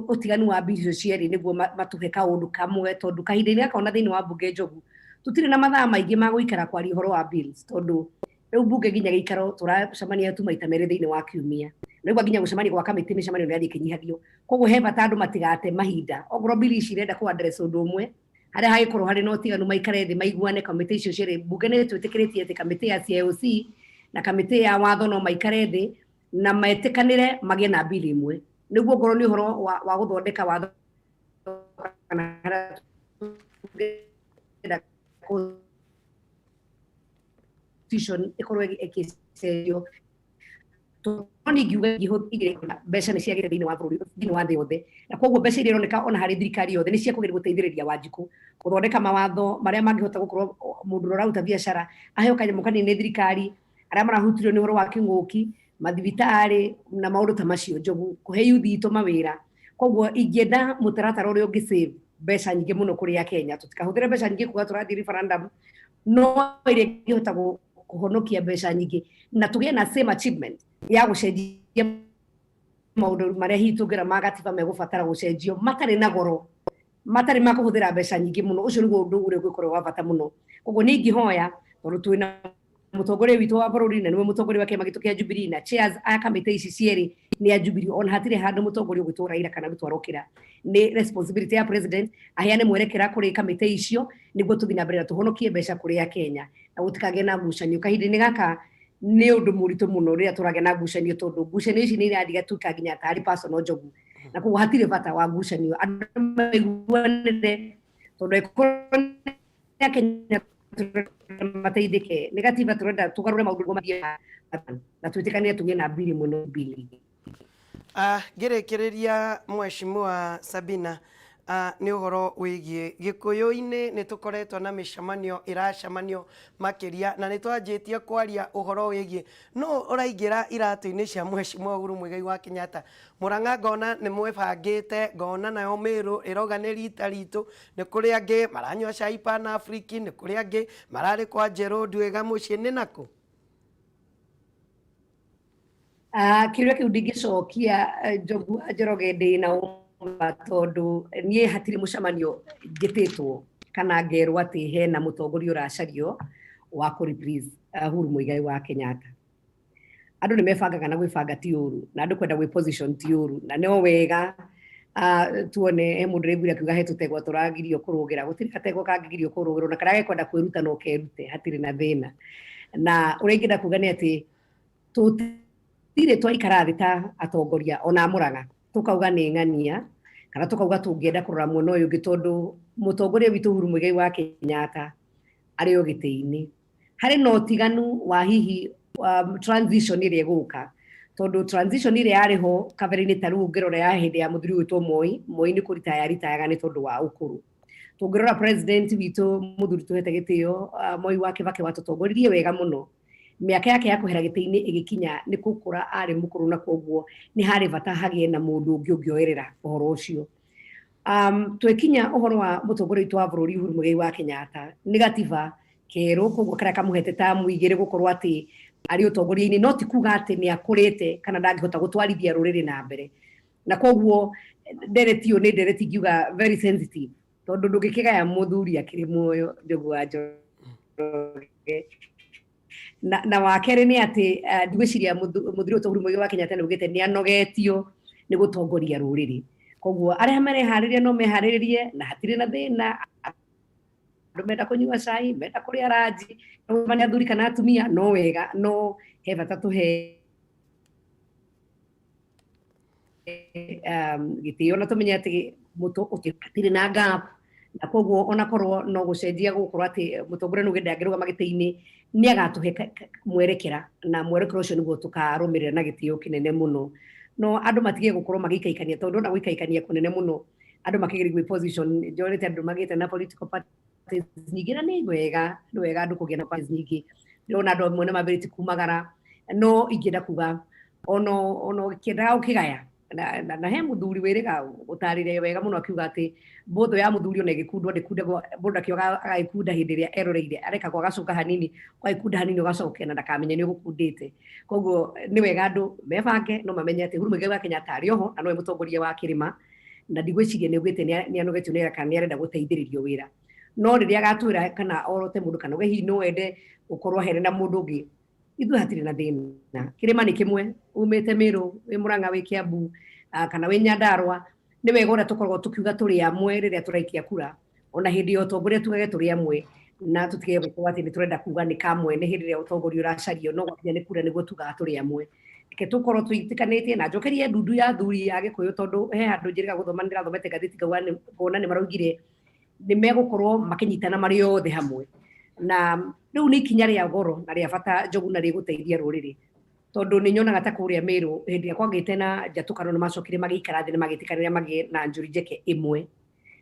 ũtiganu wa bill icio cierĩ nĩguo matũhe kaũndũ kamwe tondũ kahinda-inĩ gaka ona thĩinĩ wa mbunge Njogu tũtirĩ na mathaa maingĩ ma gũikara kwaria ũhoro wa bills tondũ rĩu mbunge nginya gĩikaro tũracemania tu maita merĩ thĩinĩ wa kiumia na rĩu nginya gũcemania gwa kamĩtĩ mĩcemanio nĩ ĩrathiĩ ĩkĩnyihagio koguo he bata andũ matigate mahinda okorwo bill ici irenda kũ address ũndũ ũmwe harĩa hagĩkorwo harĩ na ũtiganu maikare thĩ maiguane kamĩtĩ icio cierĩ mbunge nĩ twĩtĩkĩrĩtie atĩ kamĩtĩ ya CIOC na kamĩtĩ ya watho no maikare thĩ na metĩkanĩre magĩe na bill ĩmwe nĩguo ngorwo nĩ ũhoro wa gũthondeka watho kana harĩa tũngĩenda constitution ĩkorwo ĩgĩcenjio tondũ ingiuga ingĩhũthĩra mbeca nĩ ciagĩte thĩinĩ wa bũrũri thĩinĩ wa thĩ yothe na koguo mbeca iria ironeka ona harĩ thirikari yothe nĩ cia kũgeria gũteithĩrĩria Wanjikũ gũthondeka mawatho marĩa mangĩhota gũkorwo mũndũ ũrĩa ũraruta biacara aheo kanyamũ kanini nĩ thirikari arĩa marahutirio nĩ ũhoro wa kĩng'ũki mathibitarĩ na maũndũ ta macio Njogu kũhe yuthi itũ mawĩra koguo ingĩenda mũtaratara ũrĩa ũngĩ save mbeca nyingĩ mũno kũrĩ Akenya tũtikahũthĩre mbeca nyingĩ kuga tũrathiĩ referendum no ĩrĩa ĩngĩhota kũhonokia mbeca nyingĩ na tũgĩe na same achievement ya gũcenjia maũndũ marĩa hihi tũngĩra ma gatiba megũbatara gũcenjio matarĩ na goro matarĩ ma kũhũthĩra mbeca nyingĩ mũno ũcio nĩguo ũndũ ũrĩa ũngĩkorwo wa bata mũno koguo niĩ ingĩhoya tondũ twĩna mũtongoria witũ wa bũrũri na nĩwe mũtongoria wa kĩama gitũ kĩa Jubilee na chairs a kamĩtĩ ici cierĩ nĩ a Jubilee ona hatirĩ handũ mũtongoria ũgwĩtwo Raila kana Ruto arokĩra nĩ responsibility ya president aheane mwerekera kũrĩ kamĩtĩ icio nĩguo tũthiĩ na mbere na tũhonokie mbeca kũrĩ Akenya na gũtikagĩe na ngucanio kahinda-inĩ gaka nĩ ũndũ mũritũ mũno rĩrĩa tũragĩa na ngucanio tondũ ngucanio ici nĩ irandiga tuĩka nginya tarĩ personal Njogu na koguo hatirĩ bata wa ngucanio andũ maiguanĩre tondũ angĩkorwo nĩ Akenya mateithĩke nĩ gatiba tũrenda tũgarũre maũndũ nĩguo mathiĩ na twĩtĩkanĩre tũgĩe na bill ĩmwe no bill igĩrĩ. Ngĩrĩkĩrĩria Mheshimiwa Sabina nĩ ũhoro wĩgiĩ Gĩkũyũ-inĩ nĩ tũkoretwo na mĩcemanio ĩracemanio makĩria na nĩ twanjĩtie kwaria ũhoro wĩgiĩ nũ ũraingĩra iratũ-inĩ cia Mheshimiwa Uhuru Muigai wa Kenyatta. Mũrang'a ngona nĩ mwĩbangĩte, ngona nayo Meru ĩrauga nĩ rita ritũ, nĩ kũrĩ angĩ maranyua cai Pan Africa, nĩ kũrĩ angĩ mararĩ kwa Njerũ Nduĩga mũciĩ, nĩ nakũ? Kĩũria kĩu ndingĩcokia Njogu wa Njoroge ndĩ na ũma tondũ niĩ hatirĩ mũcemanio njĩtĩtwo kana ngerwo atĩ hena mũtongoria ũracario wa kũ replace Uhuru Muigai wa Kenyatta. Andũ nĩ mebangaga na gwĩbanga ti ũru na andũ kwenda gwĩ position ti ũru na no wega tuone he mũndũ ũraiguire akiuga he tũtegwa tũragirio kũrũgĩra, gũtirĩ gategwa kangĩgirio kũrũgĩrwo na karĩa gekwenda kwĩruta no kerute hatirĩ na thĩna. Na ũrĩa ingĩenda kuga nĩ atĩ tũtirĩ twaikara thĩ ta atongoria ona Mũrang'a tũkauga nĩ ng'ania kana tũkauga tũngĩenda kũrora mwena ũyũ ũngĩ tondũ mũtongoria witũ Uhuru Muigai wa Kenyatta arĩ o gĩtĩ-inĩ. Harĩ na ũtiganu wa hihi transition ĩrĩa ĩgũka tondũ transition ĩrĩa yarĩ ho kabere-inĩ ta rĩu ũngĩrora ya hĩndĩ ya mũthuri ũgwĩtwo Moi, Moi nĩ kũritaya aritayaga nĩ tondũ wa ũkũrũ. Tũngĩrora president witũ mũthuri tũhete gĩtĩo Moi wa Kibaki watũtongoririe wega mũno, mĩaka yake ya kwehera gĩtĩ-inĩ ĩgĩkinya nĩ gũkũra arĩ mũkũrũ na koguo nĩ harĩ bata hagĩe na mũndũ ũngĩ ũngĩoerera ũhoro ũcio. Twĩkinya ũhoro wa mũtongoria witũ wa bũrũri Uhuru Muigai wa Kenyatta nĩ gatiba kerũ koguo karĩa kamũhete tamu igĩrĩ gũkorwo atĩ arĩ ũtongoria-inĩ no ti kuga atĩ nĩ akũrĩte kana ndangĩhota gũtwarithia rũrĩrĩ na mbere, na koguo ndereti ĩyo nĩ ndereti ingiuga very sensitive tondũ ndũngĩkĩgaya mũthuri akĩrĩ muoyo Njogu wa Njoroge. Na wa kerĩ nĩ atĩ ndigwĩciria mũthuri ũyũ Uhuru Muigai wa Kenyatta nĩ augĩte nĩ anogetio nĩ gũtongoria rũrĩrĩ, koguo arĩa mareharĩria no meharĩrĩrie na hatirĩ na thĩna. Andũ menda kũnyua cai, menda kũrĩa ranji, nĩ athuri kana atumia no wega, no he bata tũhe gĩtĩo na tũmenye atĩ hatirĩ na gap, na koguo onakorwo no gũcenjia gũkorwo atĩ mũtongoria nĩ ũgĩenda angĩrũgama gĩtĩ-inĩ nĩ agatũhe mwerekera, na mwerekera ũcio nĩguo tũkarũmĩrĩra na gĩtĩo kĩnene mũno. No andũ matige gũkorwo magĩikaikania tondũ ona gũikaikania kũnene mũno andũ makĩgeria gwĩ position, njonete andũ magĩte na political parties nyingĩ na nĩ wega, nĩ wega andũ kũgĩa na parties nyingĩ, ndĩrona andũ amwe nĩ mambĩrĩtie kumagara, no ingĩenda kuga ono ũkĩendaga ũkĩgaya na he mũthuri wĩrĩga ũtarĩria wega mũno akiuga atĩ mbũthũ ya mũthuri ona ĩgĩkundwo ndĩkundagwo, mũndũ akĩoga agagĩkunda hĩndĩ ĩrĩa eroreire, arekagwo agacoka hanini, ũgagĩkunda hanini ũgacoke na ndakamenye nĩ ũgũkundĩte. Koguo nĩ wega andũ mebange no mamenye atĩ Uhuru Muigai wa Kenyatta arĩ oho na nowe mũtongoria wa kĩrĩma, na ndigwĩciria nĩ augĩte nĩ anogetio nĩ kana nĩ arenda gũteithĩrĩrio wĩra, no rĩrĩa agatwĩra kana orote mũndũ kana uge hihi no wende gũkorwo here na mũndũ ũngĩ, ithuĩ hatirĩ na thĩna. Kĩrĩma nĩ kĩmwe, umĩte Meru, wĩ Murang'a, wĩ Kiambu, kana wĩ Nyandarua, nĩ wega ũrĩa tũkoragwo tũkiuga tũrĩ amwe rĩrĩa tũraikia kura, ona hĩndĩ ya ũtongoria tugage tũrĩ amwe na tũtige gũkorwo atĩ nĩ tũrenda kuga nĩ kamwe nĩ hĩndĩ ĩrĩa ũtongoria ũracario, no gwakinya nĩ kura nĩguo tugaga tũrĩ amwe. Reke tũkorwo twĩtĩkanĩtie na njokerie ndundu ya athuri a Gĩkũyũ tondũ he handũ njĩrĩga gũthoma, nĩndĩrathomete ngathĩti ngona nĩ maraugire nĩ megũkorwo makĩnyitana marĩ othe hamwe, na rĩu nĩ ikinya rĩa goro na rĩa bata Njogu na rĩgũteithia rũrĩrĩ tondũ nĩ nyonaga ta kũrĩa Meru hĩndĩ ĩrĩa kwagĩte na njatũkano nĩ macokire magĩikara thĩ nĩ magĩtĩkanĩra magĩe na njũri njeke ĩmwe,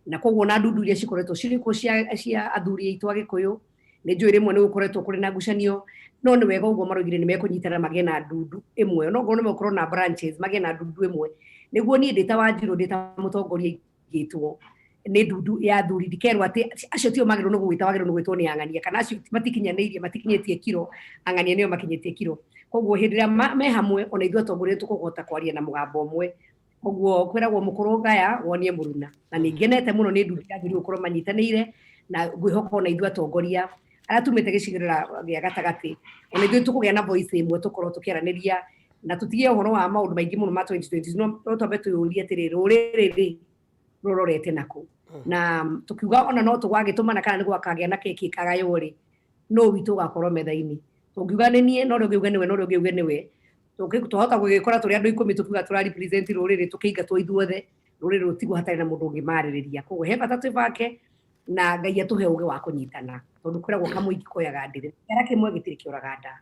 na koguo na ndundu iria cikoretwo cirĩ kuo cia athuri aitũ a Gĩkũyũ nĩ njũĩ rĩmwe nĩ gũkoretwo kũrĩ na ngucanio, no nĩ wega ũguo maraugire nĩ mekũnyitana magĩe na ndundu ĩmwe, no ngorwo nĩ megũkorwo na branches magĩe na ndundu ĩmwe, nĩguo niĩ ndĩ ta Wanjirũ ndĩ ta mũtongoria ingĩtwo nĩ ndundu ya athuri ndikerwo atĩ acio tio magĩrĩirwo nĩ gũgwĩta, wagĩrĩirwo nĩ gwĩtwo nĩ ang'ania kana acio matikinyanĩirie, matikinyĩtie kiro, ang'ania nĩo makinyĩtie kiro. Koguo hĩndĩ ĩrĩa me hamwe ona ithuĩ atongoria tũkũhota kwaria na mũgambo ũmwe. Koguo kwĩragwo mũkũrũ ngaya wonie mũruna, na nĩ ngenete mũno nĩ ndundu ya athuri gũkorwo manyitanĩire, na ngwĩhoka ona ithuĩ atongoria arĩa tumĩte gĩcigĩrĩra gĩa gatagatĩ ona ithuĩ tũkũgĩa na voice ĩmwe tũkorwo tũkĩaranĩria na tũtige ũhoro wa maũndũ maingĩ mũno ma 2020, no twambe twĩyũrie atĩrĩ, rũrĩrĩ rĩ rũrorete nakũ, na tũkiuga ona no tũgagĩtũmana kana nĩ gwakagĩa na keki ĩkagaywo rĩ, no witũ ũgakorwo metha-inĩ. Tũngiuga nĩ niĩ, no ũrĩa ũngĩ auge nĩwe, no ũrĩa ũngĩ auge nĩwe, twahota gũgĩkora tũrĩ andũ 10 tũkiuga tũra represent rũrĩrĩ, tũkĩingatwo ithuothe, rũrĩrĩ rũtigwo hatarĩ na mũndũ ũngĩmarĩrĩria. Koguo he bata twĩbange na Ngai atũhe ũgĩ wa kũnyitana, tondũ kwĩragwo kamũingĩ koyaga ndĩrĩ, kĩara kĩmwe gĩtirĩ kĩoraga nda.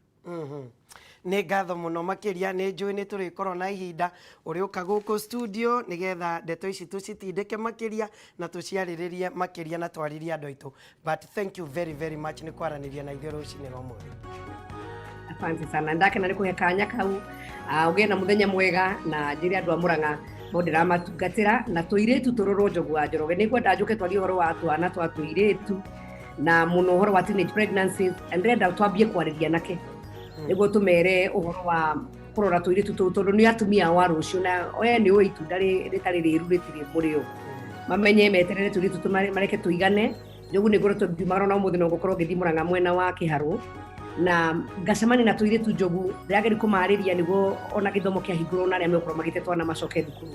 Nĩ ngatho mũno makĩria, nĩ njũĩ nĩ tũrĩkorwo na ihinda ũrĩũka gũkũ studio nĩgetha ndeto ici tũcitindĩke makĩria na tũciarĩrĩrie makĩria na twarĩrie andũ aitũ, but thank you very very much nĩ kwaranĩria na ithuĩ rũcinĩ rwa ũmũthĩ. Asante sana, ndakena nĩ kũhe kanya kau, ũgĩe na mũthenya mwega, na njĩre andũ a Murang'a no ndĩramatungatĩra na tũirĩtu tũrorwo Njogu wa Njoroge. Nĩ ngwenda njũke twarie ũhoro wa twana twa tũirĩtu na mũno ũhoro wa teenage pregnancies, na ndĩrenda twambie kwarĩria nake nĩguo tũmere ũhoro wa Kũrora tũirĩtu tũu tondũ nĩ atumia ao a rũciũ, na we nĩ ũĩ itunda rĩtarĩ rĩru rĩtirĩ mũrĩo. Mamenye meterere tũirĩtu tũu mareke tũigane. Njogu, nĩ ngoretwo ngiumagara, na ũmũthĩ no ngũkorwo ngĩthiĩ Mũrang'a mwena wa Kĩharũ na ngacemania na tũirĩtu. Njogu, ndĩrageria kũmarĩria nĩguo ona gĩthomo kĩahingũrwo na arĩa megũkorwo magĩte twana macoke thukuru.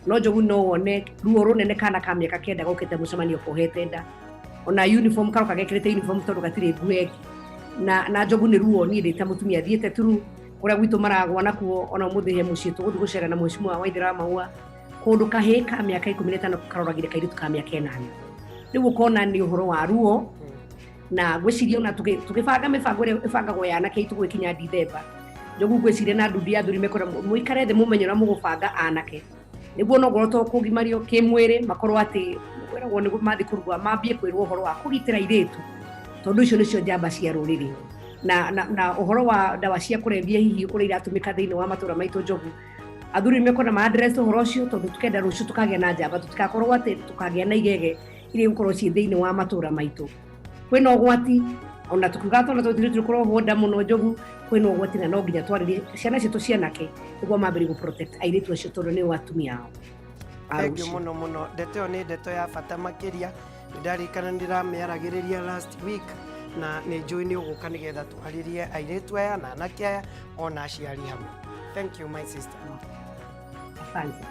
No Njogu, no wone ruo rũnene, kana ka mĩaka 9 gokĩte mũcemanio kohete nda, ona uniform karoka gekĩrĩte uniform tondũ gatirĩ nguo ĩngĩ. Na Njogu, nĩ ruo niĩ ndĩ ta mũtumia thiĩte turu kũrĩa gwitũ maragwa nakuo. Ona ũmũthĩ he mũciĩ tũgũthiĩ gũcera na mheshimiwa Waithera wa Maua, kũndũ kahĩĩ ka mĩaka 15 karoragire kairĩtu ka mĩaka 8. Rĩu ũkona nĩ ũhoro wa ruo, na ngwĩciria ona tũgĩbanga mĩbango ĩrĩa ĩbangagwo ya anake aitũ gũgĩkinya Dithemba, Njogu, ngwĩciria na ndundu ya athuri mekwenda mũikare thĩ mũmenye ũrĩa mũgũbanga anake, nĩguo onokorwo to kũgimario kĩmwĩrĩ, makorwo atĩ kwĩragwo nĩ mathiĩ kũrua, mambie kwĩrwo ũhoro wa kũgitĩra airĩtu, tondũ icio nĩcio njamba cia rũrĩrĩ. Na ũhoro wa ndawa cia kũrebia hihi ũrĩa iratũmĩka thĩinĩ wa matũra maitũ, Njogu, athuri nĩ mekwenda ma address ũhoro ũcio, tondũ tukenda rũciũ tũkagĩa na njamba, tũtikakorwo atĩ tũkagĩa na igege iria igũkorwo ciĩ thĩinĩ wa matũra maitũ. Kwĩna ũgwati, ona tukiuga tondũ tũtirĩ tũkorwo nda mũno, Njogu, kwĩna ũgwati, na no nginya twarĩrie ciana citũ cianake nĩguo mambĩrĩrie gũ protect airĩtu acio, tondũ nĩo atumia ao a Thengiũ rũciũ. mũno mũno. Ndeto ĩyo nĩ ndeto ya bata makĩria. Nĩ ndarikana nĩ ndĩramĩaragĩrĩria last week, na nĩ njũĩ nĩ ũgũka nĩgetha twarĩrie airĩtu aya na anake aya ona aciari hamwe. Thank you, my sister. Asante.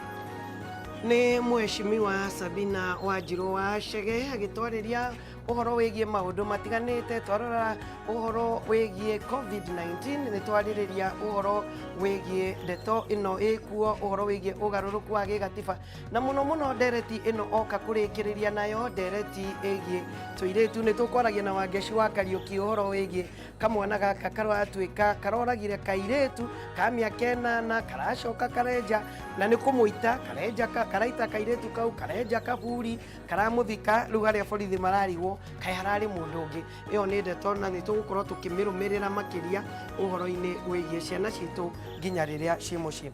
Nĩ Mheshimiwa Sabina Wanjirũ wa Chege agĩtwarĩria ũhoro wĩgiĩ maũndũ matiganĩte. Twarora ũhoro wĩgiĩ COVID-19, nĩ twarĩrĩria ũhoro wĩgiĩ ndeto ĩno ĩkuo, ũhoro wĩgiĩ ũgarũrũku wa gĩgatiba, na mũno mũno ndereti ĩno oka kũrĩkĩrĩria nayo ndereti ĩgiĩ tũirĩtu. Nĩ tũkwaragia na Wangeci wa Kariũki ũhoro wĩgiĩ kamwana gaka karatuĩka karoragire kairĩtu ka mĩaka 8, karacoka karenja na nĩ kũmũita karenja karaita kairĩtu kau, karenja kaburi, karamũthika. Rĩu harĩa borithi mararigwo kaĩ hararĩ mũndũ ũngĩ. Ĩyo nĩ ndeto na nĩ tũgũkorwo tũkĩmĩrũmĩrĩra makĩria ũhoro-inĩ wĩgiĩ ciana citũ nginya rĩrĩa ciĩ mũciĩ.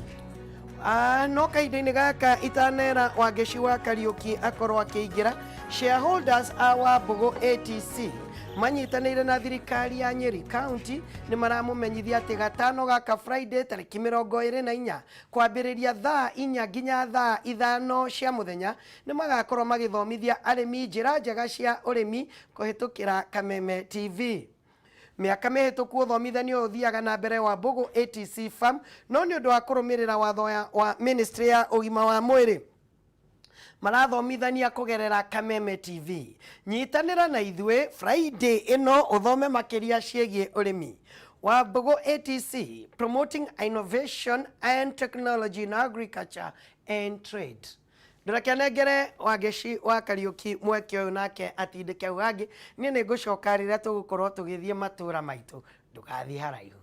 No kahinda-inĩ gaka itanera Wangeci wa Kariũki akorwo akĩingĩra, shareholders a Wambũgũ ATC manyitanĩire na thirikari ya Nyeri County nĩ maramũmenyithia atĩ gatano gaka, Friday tarĩki 24, kwambĩrĩria thaa 4 nginya thaa 5 cia mũthenya, nĩ magakorwo magĩthomithia arĩmi njĩra njega cia ũrĩmi kũhĩtũkĩra Kameme TV. Mĩaka mĩhĩtũku ũthomithanio ũyũ ũthiaga na mbere Wambũgũ ATC Farm, no nĩ ũndũ wa kũrũmĩrĩra watho wa Ministry ya ũgima wa mwĩrĩ, marathomithania kũgerera Kameme TV. Nyitanĩra na ithuĩ Friday ĩno ũthome makĩria ciĩgiĩ ũrĩmi. Wambũgũ ATC, promoting innovation and technology in agriculture and trade. Ndũreke Wangeci wa Kariũki mweke ũyũ nake atindĩke hau hangĩ. Niĩ nĩ ngũcoka rĩrĩa tũgũkorwo tũgĩthiĩ matũra maitũ. Ndũgathiĩ haraihu.